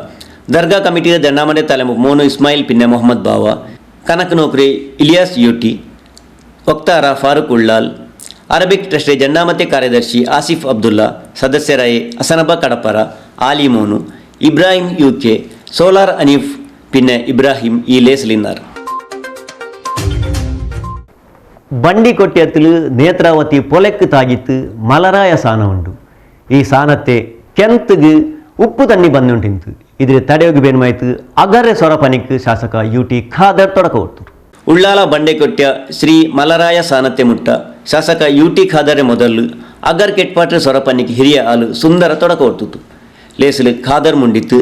ದರ್ಗಾ ಕಮಿಟಿಯ ಜನ್ನಾಮತೆ ತಲೆಮೂಪ ಮೋನು ಇಸ್ಮಾಯಿಲ್ ಪಿನ್ನೆ ಮೊಹಮ್ಮದ್ ಬಾವಾ, ಕನಕ ನೌಕರಿ ಇಲಿಯಾಸ್ ಯುಟಿ, ವಕ್ತಾರ ಫಾರೂಕ್ ಉಳ್ಳಾಲ್, ಅರಬಿಕ್ ಟ್ರಸ್ಟ್ ಜನ್ನಾಮತೆ ಕಾರ್ಯದರ್ಶಿ ಆಸಿಫ್ ಅಬ್ದುಲ್ಲಾ, ಸದಸ್ಯರಾಯಿ ಅಸನಬ ಕಡಪರ, ಆಲಿ ಮೋನು, ಇಬ್ರಾಹಿಂ ಯುಕೆ, ಸೋಲಾರ್ ಅನೀಫ್ ಪಿನ್ನೆ ಇಬ್ರಾಹಿಂ ಈ ಲೇಸಲಿನ್ನಾರ್. ಬಂಡಿಕೊಟ್ಯತ್ತಲು ನೇತ್ರಾವತಿ ಪೊಲೆಕ್ಕು ತಾಗಿತ್ತು ಮಲರಾಯ ಸಾನ ಉಂಡು. ಈ ಸಾನತ್ತೆ ಕೆಂತಗೆ ಉಪ್ಪು ತಣ್ಣಿ ಬಂದುಂಟಿಂತು ಇದ್ರೆ ತಡೆಯೋಗಿ ಬೇನ್ಮಾಯ್ತು ಅಗರ್ರೆ ಸೊರಪನಿಕ್ ಶಾಸಕ ಯು ಟಿ ಖಾದರ್ ತೊಡಕ ಹೊತ್ತು. ಉಳ್ಳಾಲ ಬಂಡೆಕೊಟ್ಯ ಶ್ರೀ ಮಲರಾಯ ಸಾನತ್ತೆ ಮುಟ್ಟ ಶಾಸಕ ಯು ಟಿ ಖಾದರ್ ಮೊದಲು ಅಗರ್ ಕೆಟ್ಪಾಟ್ರೆ ಸೊರಪನಿಕ್ ಹಿರಿಯ ಆಲು ಸುಂದರ ತೊಡಕ ಹೊತ್ತುತ್ತು. ಲೇಸಲು ಖಾದರ್ ಮುಂಡಿತ್ತು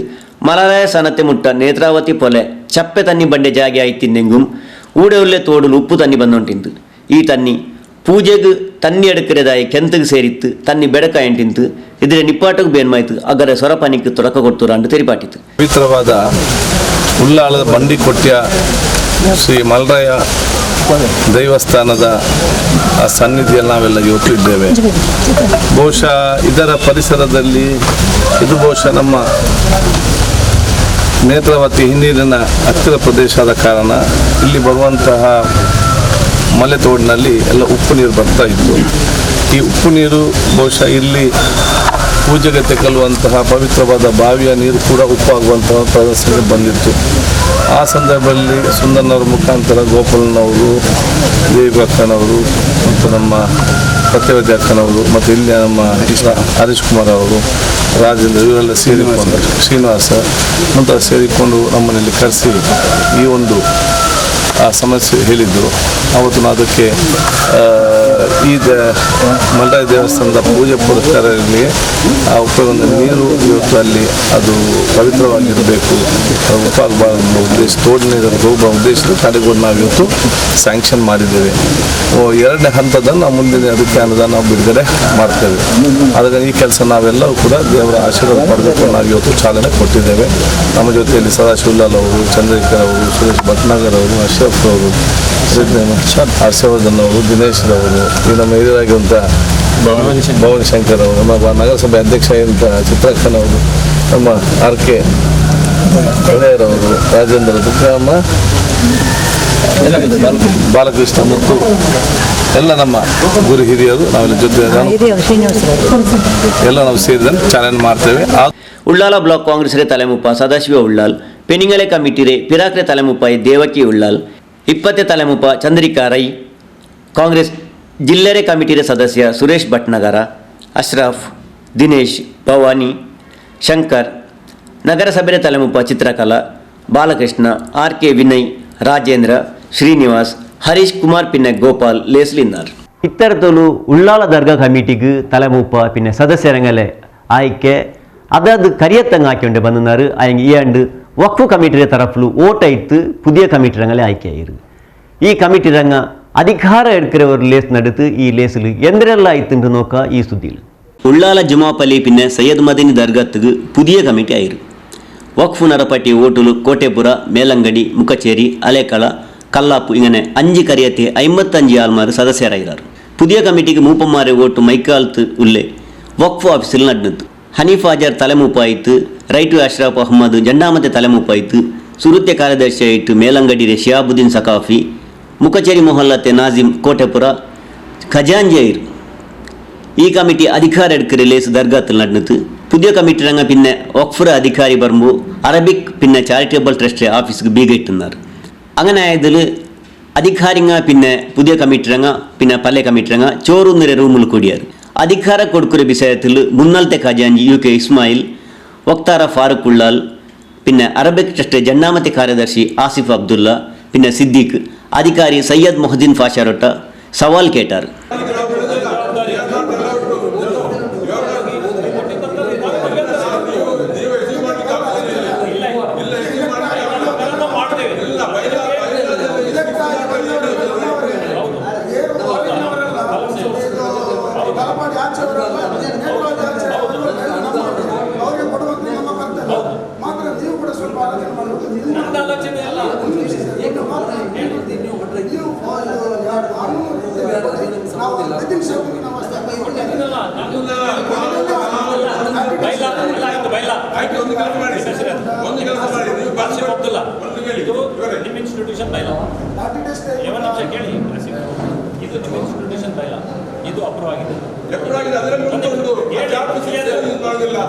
ಮಲರಾಯ ಸಾನತ್ತೆ ಮುಟ್ಟ ನೇತ್ರಾವತಿ ಪೊಲೆ ಚಪ್ಪೆ ತನ್ನಿ ಬಂಡೆ ಜಾಗೆ ಆಯ್ತಿನ್ನೆಂಗುಂ ಊಡೆ ಉಲ್ಲೆ ತೋಡಲು ಉಪ್ಪು ತನ್ನಿ ಬಂದುಂಟಿಂತು. ಈ ತನ್ನಿ ಪೂಜೆಗೆ ತನ್ನಿ ಎಡಕ್ಕಿರದಾಯಿ ಕೆಂತಗೆ ಸೇರಿತ್ತು ತನ್ನಿ ಬೆಡಕ ಎಂಟಿಂತು ಇದ್ರೆ ನಿಪ್ಪಾಟಕ್ಕೆ ಬೇನ್ಮಾಯ್ತು ಅಗರ ಸೊರಪನಿಕ್ ತೊಡಕ ಕೊಡ್ತುರಾಂಡು ತೆರಿಪಾಟಿತ್ತು. ಪವಿತ್ರವಾದ ಉಳ್ಳಾಲದ ಬಂಡಿಕೊಟ್ಯ ಶ್ರೀ ಮಲರಾಯ ದೇವಸ್ಥಾನದ ಆ ಸನ್ನಿಧಿಯಲ್ಲಿ ನಾವೆಲ್ಲ ಇವತ್ತು ಇದ್ದೇವೆ. ಬಹುಶಃ ಇದರ ಪರಿಸರದಲ್ಲಿ ಇದು ಬಹುಶಃ ನಮ್ಮ ನೇತ್ರಾವತಿ ಹಿನ್ನೀರಿನ ಹತ್ತಿರ ಪ್ರದೇಶ ಆದ ಕಾರಣ ಇಲ್ಲಿ ಬರುವಂತಹ ಮಲೆ ತೋಡಿನಲ್ಲಿ ಎಲ್ಲ ಉಪ್ಪು ನೀರು ಬರ್ತಾ ಇತ್ತು. ಈ ಉಪ್ಪು ನೀರು ಬಹುಶಃ ಇಲ್ಲಿ ಪೂಜೆಗೆ ತೆಗಲುವಂತಹ ಪವಿತ್ರವಾದ ಬಾವಿಯ ನೀರು ಕೂಡ ಉಪ್ಪಾಗುವಂತಹ ಪ್ರದರ್ಶನ ಬಂದಿತ್ತು. ಆ ಸಂದರ್ಭದಲ್ಲಿ ಸುಂದರನವರ ಮುಖಾಂತರ ಗೋಪಾಲನವರು, ದೇವಿ ಅಕ್ಕನವರು ಮತ್ತು ನಮ್ಮ ಸತ್ಯವತಿ ಅಕ್ಕನವರು ಮತ್ತು ಇಲ್ಲಿ ನಮ್ಮ ಹರೀಶ್ ಕುಮಾರ್ ಅವರು, ರಾಜೇಂದ್ರ ಇವರೆಲ್ಲ ಸೇರಿಕೊಂಡು, ಶ್ರೀನಿವಾಸ ಮುಂತಾದ ಸೇರಿಕೊಂಡು ನಮ್ಮನೇಲಿ ಕರೆಸಿ ಈ ಒಂದು ಆ ಸಮಸ್ಯೆ ಹೇಳಿದ್ದರು. ಆವತ್ತು ನಾವು ಅದಕ್ಕೆ ಈ ಮಲ್ರಾಯ ದೇವಸ್ಥಾನದ ಪೂಜೆ ಪುರಸ್ಕಾರಗಳಿಗೆ ಆ ಉಪಯೋಗ ನೀರು ಇವತ್ತು ಅಲ್ಲಿ ಅದು ಪವಿತ್ರವಾಗಿರಬೇಕು, ಉಪ್ಪಾಗಬಾರ್ದು ಉದ್ದೇಶ, ತೋಡು ನೀರು ಹೋಗುವ ಉದ್ದೇಶದ ತಡೆಗೋಡು ನಾವು ಇವತ್ತು ಸ್ಯಾಂಕ್ಷನ್ ಮಾಡಿದ್ದೇವೆ. ಎರಡನೇ ಹಂತದನ್ನು ನಾವು ಮುಂದಿನ ಅದಕ್ಕೆ ಅನುದಾನ ನಾವು ಬಿಡುಗಡೆ ಮಾಡ್ತೇವೆ. ಆದರೆ ಈ ಕೆಲಸ ನಾವೆಲ್ಲವೂ ಕೂಡ ದೇವರ ಆಶೀರ್ವಾದ ಪಡೆದುಕೊಂಡು ನಾವು ಇವತ್ತು ಚಾಲನೆ ಕೊಟ್ಟಿದ್ದೇವೆ. ನಮ್ಮ ಜೊತೆಯಲ್ಲಿ ಸದಾಶಿವ ಉಲ್ಲಾಲ್ ಅವರು, ಚಂದ್ರಶೇಖರ್ ಅವರು, ಸುರೇಶ್ ಭಟ್ನಾಗರ್ ಅವರು, ಅಶ್ರಫ್ ಅವರು, ಹರ್ಷವರ್ಧನ್ ಅವರು, ದಿನೇಶ್ ರವರು, ಈ ನಮ್ಮ ಹಿರಿಯರಾಗಿರುವಂಥ ಭವನ್ ಶಂಕರ್ ಅವರು, ನಮ್ಮ ನಗರಸಭೆ ಅಧ್ಯಕ್ಷ ಆಗಿರುವಂಥ ಚಿತ್ರಕ್ಕನ್ ಅವರು, ನಮ್ಮ ಆರ್ ಕೆ ಅವರು, ರಾಜೇಂದ್ರ, ನಮ್ಮ ಬಾಲಕೃಷ್ಣ ಮತ್ತು ಎಲ್ಲ ನಮ್ಮ ಗುರು ಹಿರಿಯರು ನಾವೆಲ್ಲ ಜೊತೆ ಎಲ್ಲ ನಾವು ಸೇರಿದಂತೆ ಚಾಲನೆ ಮಾಡ್ತೇವೆ. ಉಳ್ಳಾಲ ಬ್ಲಾಕ್ ಕಾಂಗ್ರೆಸ್ ತಲೆಮುಪ್ಪ ಸದಾಶಿವ ಉಳ್ಳಾಲ್, ಪೆನಿಂಗಲೆ ಕಮಿಟಿರೆ ಪಿರಾಕ್ರೆ ತಲೆಮುಪ್ಪಾಯಿ ದೇವಕಿ ಉಳ್ಳಾಲ್, 20 ತಲೆಮುಪ್ಪ ಚಂದ್ರಿಕಾ ರೈ, ಕಾಂಗ್ರೆಸ್ ಜಿಲ್ಲೆರೆ ಕಮಿಟಿರೆ ಸದಸ್ಯ ಸುರೇಶ್ ಭಟ್ನಗರ, ಅಶ್ರಫ್, ದಿನೇಶ್, ಭವಾನಿ, ಶಂಕರ್, ನಗರಸಭೆ ತಲೆಮುಪ್ಪ ಚಿತ್ರಕಲಾ, ಬಾಲಕೃಷ್ಣ, ಆರ್ ಕೆ ವಿನಯ್, ರಾಜೇಂದ್ರ, ಶ್ರೀನಿವಾಸ್, ಹರೀಶ್ ಕುಮಾರ್ ಪಿನ್ನೆ ಗೋಪಾಲ್ ಲೇಸ್ಲಿನ್ನಾರ್. ಇತ್ತರತೋಲು ಉಳ್ಳಾಲ ದರ್ಗಾ ಕಮಿಟಿಗೆ ತಲೆಮೂಪ ಪಿನ್ನೆ ಸದಸ್ಯರಂಗಲೆ ಆಯ್ಕೆ ಅದಾದ ಕರಿಯತ್ತಂಗ ಆಯ್ಕೆ ಬಂದಿದ್ದಾರೆ. ಆಯಂಗೆ ಈ ಆಂಡ್ ವಕ್ಫು ಕಮಿಟಿಯ ತರಫ್ಲು ಓಟ ಇತ್ತು ಪುದಿಯ ಕಮಿಟಿ ರಂಗಲೆ ಆಯ್ಕೆ ಆಯಿರು. ಈ ಕಮಿಟಿ ರಂಗ ಅಧಿಕಾರ എടുக்கிறவர் ಲೇಸ್ ನಡುತ್ತು ಈ ಲೇಸಿಲು ಎಂದರೆಲ್ಲ ಆಯ್ತು ನೋಕ ಈ ಸುದ್ದಿಲು. ಉಳ್ಳಾಲ ಜುಮಾಪಲಿ ಪಿನ್ನೆ ಸೈಯದ್ ಮದಿನಿ ದರ್ಗಾತ್ತಿಗೆ ಪುದಿಯ ಕಮಿಟಿ ಆಯಿರು. ವಕ್ಫು ನರಪಟ್ಟಿ ಓಟುಲು ಕೋಟೆಪುರ, ಮೇಲಂಗಡಿ, ಮುಖಚೇರಿ, ಅಲೇಕಳ, ಕಲ್ಲಾಪು ಇങ്ങനെ 5 ಕರಿಯತೆ 55 ಆಲ್ಮಾರು ಸದಸ್ಯರಾಗಿರಾರು. ಪುದಿಯ ಕಮಿಟಿಗೆ ಮೂಪಮ್ಮಾರೆ ಓಟು ಮೈಕಾಲ್ತು ಉಲ್ಲೆ ವಕ್ಫು ಆಫೀಸಿಲ್ ನಡ್ನತ್ತು. ಹನೀಫ್ ಆಜಾರ್ ತಲೆಮೂಪಾಯಿತು, ರೈಟು ಅಶ್ರಫ್ ಅಹ್ಮದ್ ಜಂಡಾಮತೆ ತಲೆಮೂಪಾಯಿತು, ಸುರುತ್ಯ ಕಾರ್ಯದರ್ಶಿ ಆಯಿತು ಮೇಲಂಗಡಿರೆ ಶಿಯಾಬುದ್ದೀನ್ ಸಕಾಫಿ, ಮುಖಚೇರಿ ಮೊಹಲ್ಲತೆ ನಾಜಿಮ್ ಕೋಟೆಪುರ ಖಜಾಂಜಿ ಆಯಿರು. ಈ ಕಮಿಟಿ ಅಧಿಕಾರ ಎಡ್ಕರೆ ಲೇಸ್ ದರ್ಗಾത്തിൽ ನಡ್ನತ್ತು. ಪುದಿಯ ಕಮಿಟಿ ರಂಗ ಪಿನ್ನೆ ವಕ್ಫುರ ಅಧಿಕಾರಿ ಬರ್ಂಬು ಅರಬಿಕ್ ಪಿನ್ನೆ ಚಾರಿಟೇಬಲ್ ಟ್ರಸ್ಟ್ ಆಫೀಸ್ಗೆ ಬೀಗ ಇಟ್ಟುన్నారు. അങ്ങനെ ആയതിൽ അധികാരിങ്ങ പിന്നെ പുതിയ കമ്മിറ്റിരങ്ങ പിന്നെ പല കമ്മിറ്റിരങ്ങ ചോറുന്നര റൂമിൽ കൂടിയാർ. അധികാര കൊടുക്കുന്ന വിഷയത്തിൽ മുന്നാലത്തെ ഖജാൻജി യു കെ ഇസ്മായിൽ, വക്താര ഫാറൂഖ് ഉള്ളാൽ, പിന്നെ അറബിക് ട്രസ്റ്റ് രണ്ടാമത്തെ കാര്യദർശി ആസിഫ് അബ്ദുള്ള, പിന്നെ സിദ്ദീഖ്, അധികാരി സയ്യദ് മൊഹദ്ദീൻ ഫാഷാരൊട്ട സവാൽ കേട്ടാർ.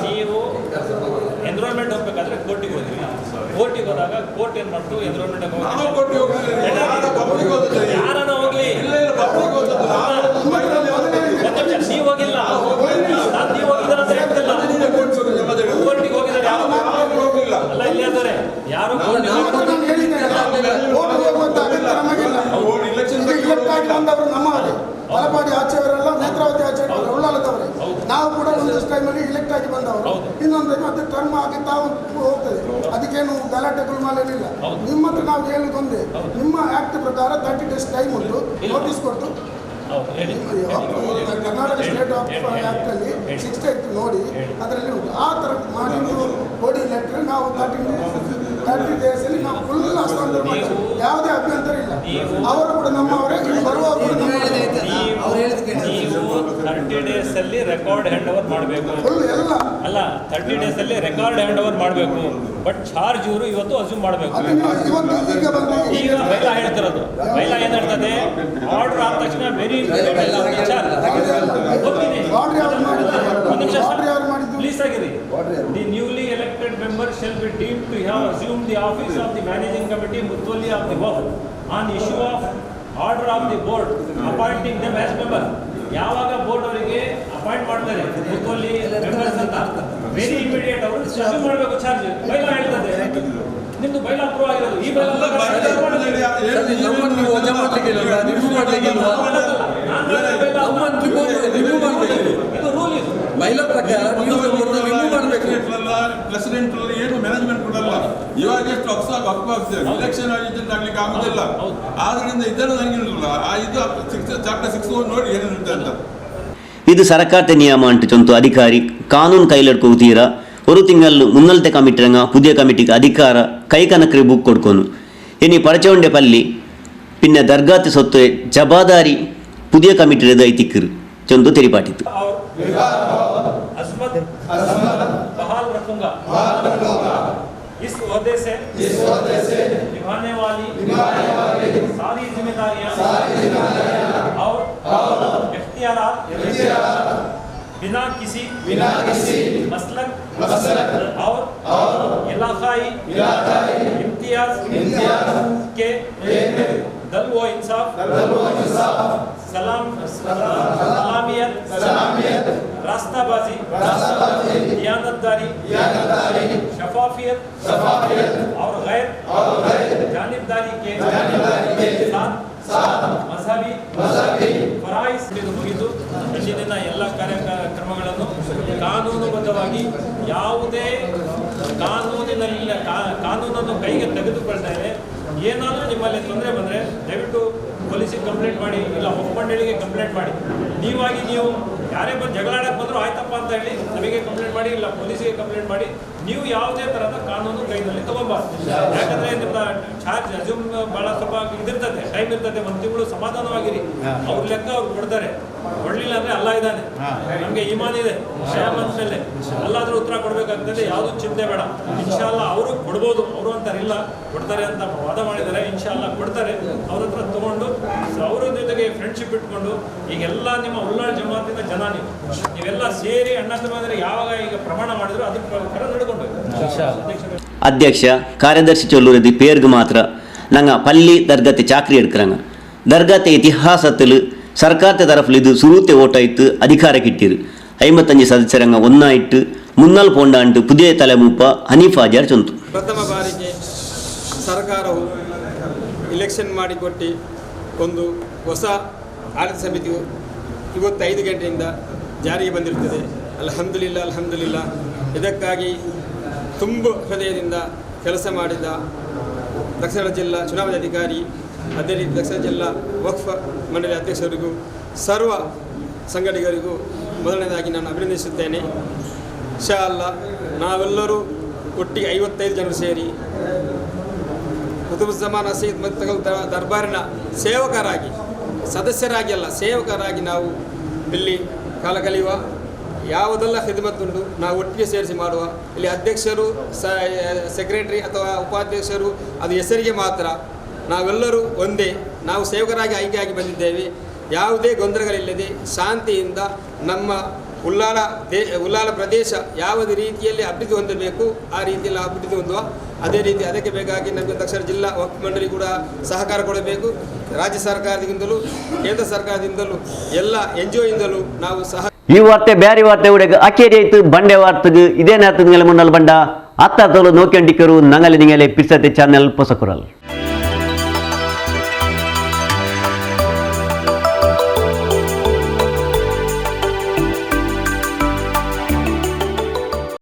ನೀವು ಎನ್ರೋಲ್ಮೆಂಟ್ ಹೋಗ್ಬೇಕಾದ್ರೆ ಕೋರ್ಟಿಗೆ ಹೋದ್ರಿ. ಕೋರ್ಟಿಗೆ ಹೋದಾಗ ಕೋರ್ಟ್ ಏನ್ ಮಾಡ್ತು, ಎನ್ರೋಲ್ಮೆಂಟ್ ಯಾರನ್ನ ಹೋಗ್ಲಿ, ನೀವು ಹೋಗಿಲ್ಲ, ನೀವು ಹೋಗಿದಾರ ಅಂತ ಹೇಳ್ತಿಲ್ಲ, ಕೋರ್ಟಿಗೆ ಹೋಗಿದ್ದಾರೆ ಯಾರು ಅಲ್ಲ, ಇಲ್ಲಿ ಹೇಳ್ತಾರೆ ಯಾರು ತಲಪಾಡಿ ಆಚೆಯವರೆಲ್ಲ ನೇತ್ರಾವತಿ ಆಚೆ ಉಳ್ಳಾಲದವರೇ, ನಾವು ಕೂಡ ಒಂದಷ್ಟು ಟೈಮಲ್ಲಿ ಇಲೆಕ್ಟ್ ಆಗಿ ಬಂದವರು, ಇನ್ನೊಂದು ಟೈಮ್ ಅದು ಟರ್ಮ್ ಆಗಿ ತಾವು ಹೋಗ್ತದೆ, ಅದಕ್ಕೇನು ಗಲಾಟೆ ಗುಲ್ಮಾಲೇನಿಲ್ಲ. ನಿಮ್ಮ ಹತ್ರ ನಾವು ಹೇಳುವುದೊಂದೇ, ನಿಮ್ಮ ಆ್ಯಕ್ಟ್ ಪ್ರಕಾರ 30 ಡೇಸ್ ಟೈಮ್ ಉಂಟು, ನೋಟಿಸ್ ಕೊಟ್ಟು ಕರ್ನಾಟಕ ಸ್ಟೇಟ್ ಆಫ್ ಆ್ಯಕ್ಟಲ್ಲಿ 68 ನೋಡಿ ಅದರಲ್ಲಿ ಉಂಟು, ಆ ಥರ ಮಾಡಿ ನೀವು ಕೊಡಿ ಲೆಟ್ರ್, ನಾವು 30 ಡೇಸಲ್ಲಿ ನಾವು ಫುಲ್ ಹಸ್ತಾಂತರ ಮಾಡ್ತೀವಿ, ಯಾವುದೇ ಅಭ್ಯಂತರ ಇಲ್ಲ. ಅವರು ಕೂಡ ನಮ್ಮವರೇ, ಇಲ್ಲಿ ಬರುವವರು ಕೂಡ ನಮ್ಮವರೇ. ನೀವು 30 ಡೇಸ್ ಅಲ್ಲಿ ರೆಕಾರ್ಡ್ ಹ್ಯಾಂಡ್ ಓವರ್ ಮಾಡಬೇಕು ಅಲ್ಲ, 30 ಡೇಸ್ ಅಲ್ಲಿ ರೆಕಾರ್ಡ್ ಹ್ಯಾಂಡ್ ಓವರ್ ಮಾಡಬೇಕು, ಬಟ್ ಚಾರ್ಜ್ ಇವರು ಇವತ್ತು ಅಸ್ಯೂಮ್ ಮಾಡಬೇಕು. ಈಗ ಬೈಲಾ ಹೇಳ್ತಿರೋದು, ಬೈಲಾ ಏನ್ ಹೇಳ್ತದೆ, ಆರ್ಡರ್ ಆದ ತಕ್ಷಣ ವೆರಿ ಪ್ಲೀಸ್ ಆಗಿರಿ. The newly elected member shall be deemed to have assumed the office of the managing committee ಮುತ್ವಲ್ಲಿ of the Waqf on issue of order of the board appointing them as member. ಯಾವಾಗ board ಅವರಿಗೆ appoint ಮಾಡ್ತಾರೆ ಮುತ್ವಲ್ಲಿ members ಅಂತ, very immediate ಅವರು assume ಮಾಡಬೇಕು charge. Bylaw ಹೇಳ್ತದೆ, ನಿಮ್ದು bylaw approve ಆಗಿರೋದು, ಈ ಬೈಲಾ Bylaw ಪ್ರಕಾರ ನೀವು ರಿಮೂವ್ ಮಾಡಬೇಕು. ಪ್ರೆಸಿಡೆಂಟ್ ಏನು ಮ್ಯಾನೇಜ್ಮೆಂಟ್ ಕೊಡಲ್ಲ. ಇವಾಗ ಎಷ್ಟು ಹಕ್ಕು ಎಲೆಕ್ಷನ್ ಏಜೆಂಟ್ ಆಗ್ಲಿಕ್ಕೆ ಆಗುದಿಲ್ಲ. ಆದ್ರಿಂದ ಇದನ್ನು ನನಗೆ ಇದು ಚಾಪ್ಟರ್ 6 ನೋಡಿ ಏನಿರುತ್ತೆ ಅಂತ. ಇದು ಸರ್ಕಾರದ ನಿಯಮ ಅಂಟು ಚೊಂತು ಅಧಿಕಾರಿ ಕಾನೂನು ಕೈಲಡ್ಕೋ ತೀರ ಒಂದು ತಿಂಗಳು ಮುನ್ನಲ್ತೆ ಕಮಿಟಿರಂಗ ಪುದಿಯ ಕಮಿಟಿಗೆ ಅಧಿಕಾರ ಕೈಕನಕ್ರಿ ಬುಕ್ ಕೊಡ್ಕೊನು ಇನಿ ಪರಚೌಂಡೆ ಪಲ್ಲಿ ಪಿನ್ನ ದರ್ಗಾತಿ ಸೊತ್ತು ಜವಾಬ್ದಾರಿ ಪುದಿಯ ಕಮಿಟಿ ಐತಿಕ್ಕರು ಚೊಂದು ತೆರಿಪಾಟಿತ್ತು. बहाल रखूंगा। इस ओहदे से निभाने वाली सारी जिम्मेदारियां और इख्तियारात बिना किसी मसलक और इलाकाई इम्तियाज के दल व इंसाफ सलामियत रास्ताबाजी दयानतदारी शफाफियत और गैर जानिबदारी के साथ ಮಜಹಬಿ ಫರಾಯಿಸ್ ಮುಗಿದು ಇಂದಿನ ಎಲ್ಲ ಕಾರ್ಯಕ್ರಮಗಳನ್ನು ಕಾನೂನುಬದ್ಧವಾಗಿ ಯಾವುದೇ ಕಾನೂನಿನಲ್ಲಿ ಕಾನೂನನ್ನು ಕೈಗೆ ತೆಗೆದುಕೊಳ್ತಾ ಇದೆ. ಏನಾದರೂ ನಿಮ್ಮಲ್ಲಿ ತೊಂದರೆ ಬಂದರೆ ದಯವಿಟ್ಟು ಪೊಲೀಸಿಗೆ ಕಂಪ್ಲೇಂಟ್ ಮಾಡಿ, ಇಲ್ಲ ವಕ್ಫ್ ಮಂಡಳಿಗೆ ಕಂಪ್ಲೇಂಟ್ ಮಾಡಿ. ನೀವಾಗಿ ನೀವು ಯಾರೇ ಬಂದು ಜಗಳಾಡಕ್ಕೆ ಬಂದರೂ ಆಯ್ತಪ್ಪ ಅಂತ ಹೇಳಿ ನಮಗೆ ಕಂಪ್ಲೇಂಟ್ ಮಾಡಿ, ಇಲ್ಲ ಪೊಲೀಸಿಗೆ ಕಂಪ್ಲೇಂಟ್ ಮಾಡಿ. ನೀವು ಯಾವುದೇ ಥರದ ಕಾನೂನು ಕೈನಲ್ಲಿ ತಗೊಂಬಾರ್ದು. ಯಾಕಂದರೆ ನಿಮ್ಮ ಚಾರ್ಜ್ ಅಸ್ಯೂಮ್ ಭಾಳ ಸ್ವಲ್ಪ ಇದಿರ್ತದೆ, ಟೈಮ್ ಇರ್ತದೆ. ಒಂದು ತಿಂಗಳು ಸಮಾಧಾನವಾಗಿರಿ, ಅವ್ರ ಲೆಕ್ಕ ಅವ್ರು ಕೊಡ್ತಾರೆ. ಕೊಡಲಿಲ್ಲ ಅಂದರೆ ಅಲ್ಲ ಇದ್ದಾನೆ, ನಮಗೆ ಈಮಾನ್ ಇದೆ, ಶಯಾಮನ್ ಮೇಲೆ ಅಲ್ಲಾದರೂ ಉತ್ತರ ಕೊಡಬೇಕಾಗ್ತದೆ. ಯಾವುದೂ ಚಿಂತೆ ಬೇಡ. ಇನ್ಶಾಲ್ಲ ಅವರು ಕೊಡ್ಬೋದು, ಅವರು ಅಂತಾರಿಲ್ಲ, ಕೊಡ್ತಾರೆ ಅಂತ ವಾದ ಮಾಡಿದ್ದಾರೆ. ಇನ್ಶಾಲ್ಲ ಕೊಡ್ತಾರೆ. ಅವ್ರ ಹತ್ರ ತೊಗೊಂಡು ಅವರ ಜೊತೆಗೆ ಫ್ರೆಂಡ್ಶಿಪ್ ಇಟ್ಕೊಂಡು ಈಗೆಲ್ಲ ನಿಮ್ಮ ಉಲ್ಲಾಳ್ ಜಮಾತಿನ ಜನ ನೀವು ನೀವೆಲ್ಲ ಸೇರಿ ಅಣ್ಣ ತಮ್ಮಂದ್ರೆ ಯಾವಾಗ ಈಗ ಪ್ರಮಾಣ ಮಾಡಿದ್ರು ಅದ್ರ ಪ್ರಕಾರ ನಡ್ಕೊಂಡು ಅಧ್ಯಕ್ಷ ಕಾರ್ಯದರ್ಶಿ ಚೊಲ್ಲೂರದಿ ಪೇರ್ಗ್ ಮಾತ್ರ ನಂಗ ಪಲ್ಲಿ ದರ್ಗತೆ ಚಾಕ್ರಿ ಎಡ್ಕರಂಗ ದರ್ಗಾತೆ ಇತಿಹಾಸത്തിൽ ಸರ್ಕಾರದ ತರಫಿಲ್ ಇದು ಸುರೂತೆ ಓಟಾಯ್ತು ಅಧಿಕಾರ ಕಿಟ್ಟಿರು 55 ಸದಸ್ಯರಂಗ ಒನ್ನಾಯಿಟ್ಟು ಮುನ್ನಾಲ್ ಪೋಂಡಾಂಟು ಪುದಿಯ ತಲೆಮೂಪ ಹನೀಫ್ ಹಾಜಾರ್ ಚೊಂತು. ಪ್ರಥಮ ಬಾರಿಗೆ ಸರ್ಕಾರವು ಇಲೆಕ್ಷನ್ ಮಾಡಿಕೊಟ್ಟು ಒಂದು ಹೊಸ ಆಡಳಿತ ಸಮಿತಿಯು ಇವತ್ತು 5 ಗಂಟೆಯಿಂದ ಜಾರಿಗೆ ಬಂದಿರುತ್ತದೆ. ಅಲ್ಹಮ್ದುಲಿಲ್ಲ ಅಲ್ಹಮ್ದುಲಿಲ್ಲ. ಇದಕ್ಕಾಗಿ ತುಂಬ ಹೃದಯದಿಂದ ಕೆಲಸ ಮಾಡಿದ ದಕ್ಷಿಣ ಜಿಲ್ಲಾ ಚುನಾವಣಾಧಿಕಾರಿ, ಅದೇ ರೀತಿ ದಕ್ಷಿಣ ಜಿಲ್ಲಾ ವಕ್ಫ್ ಮಂಡಳಿ ಅಧ್ಯಕ್ಷರಿಗೂ ಸರ್ವ ಸಂಘಟಕರಿಗೂ ಮೊದಲನೇದಾಗಿ ನಾನು ಅಭಿನಂದಿಸುತ್ತೇನೆ. ಇನ್ಶಾ ಅಲ್ಲಾ ನಾವೆಲ್ಲರೂ ಒಟ್ಟಿಗೆ 55 ಜನರು ಸೇರಿ ಕುತುಬುಜ್ಜಮಾನ್ ಸೈಯದ್ ಮತ್ತಗಲ್ ದರ್ಬಾರಿನ ಸೇವಕರಾಗಿ, ಸದಸ್ಯರಾಗಿ ಅಲ್ಲ, ಸೇವಕರಾಗಿ ನಾವು ಇಲ್ಲಿ ಕಾಲ ಕಳೆಯುವ, ಯಾವುದೆಲ್ಲ ಖಿದ್ಮತ್ತುಂಟು ನಾವು ಒಟ್ಟಿಗೆ ಸೇರಿಸಿ ಮಾಡುವ. ಇಲ್ಲಿ ಅಧ್ಯಕ್ಷರು, ಸೆಕ್ರೆಟರಿ ಅಥವಾ ಉಪಾಧ್ಯಕ್ಷರು ಅದು ಹೆಸರಿಗೆ ಮಾತ್ರ, ನಾವೆಲ್ಲರೂ ಒಂದೇ. ನಾವು ಸೇವಕರಾಗಿ ಆಯ್ಕೆಯಾಗಿ ಬಂದಿದ್ದೇವೆ. ಯಾವುದೇ ಗೊಂದಲಗಳಿಲ್ಲದೆ ಶಾಂತಿಯಿಂದ ನಮ್ಮ ಉಲ್ಲಾಳ ಪ್ರದೇಶ ಯಾವುದೇ ರೀತಿಯಲ್ಲಿ ಅಭಿವೃದ್ಧಿ ಹೊಂದಬೇಕು ಆ ರೀತಿಯಲ್ಲಿ ಅಭಿವೃದ್ಧಿ ಹೊಂದುವ. ಅದೇ ರೀತಿ ಅದಕ್ಕೆ ಬೇಕಾಗಿ ನಮಗೆ ದಕ್ಷಿಣ ಜಿಲ್ಲಾ ವಕ್ಫ್ ಮಂಡಳಿ ಕೂಡ ಸಹಕಾರ ಕೊಡಬೇಕು. ರಾಜ್ಯ ಸರ್ಕಾರದಿಂದಲೂ ಕೇಂದ್ರ ಸರ್ಕಾರದಿಂದಲೂ ಎಲ್ಲ NGO ಇಂದಲೂ ನಾವು ಸಹ. ಈ ವಾರ್ತೆ ಬ್ಯಾರಿ ವಾರ್ತೆ ಉಡೆಗೆ ಅಕೇರಿ ಆಯ್ತು ಬಂಡೆ ವಾರ್ತೆಗೆ ಇದೇ ನಾತು ಮುನ್ನಲ್ ಬಂಡ ಅತ್ತ ತೋಲು ನೋಕ್ಯಂಡಿಕರು ನಂಗಲಿ ನಿಂಗಲೆ ಪಿಸತೆ ಚಾನೆಲ್ ಪೊಸಕುರಲ್.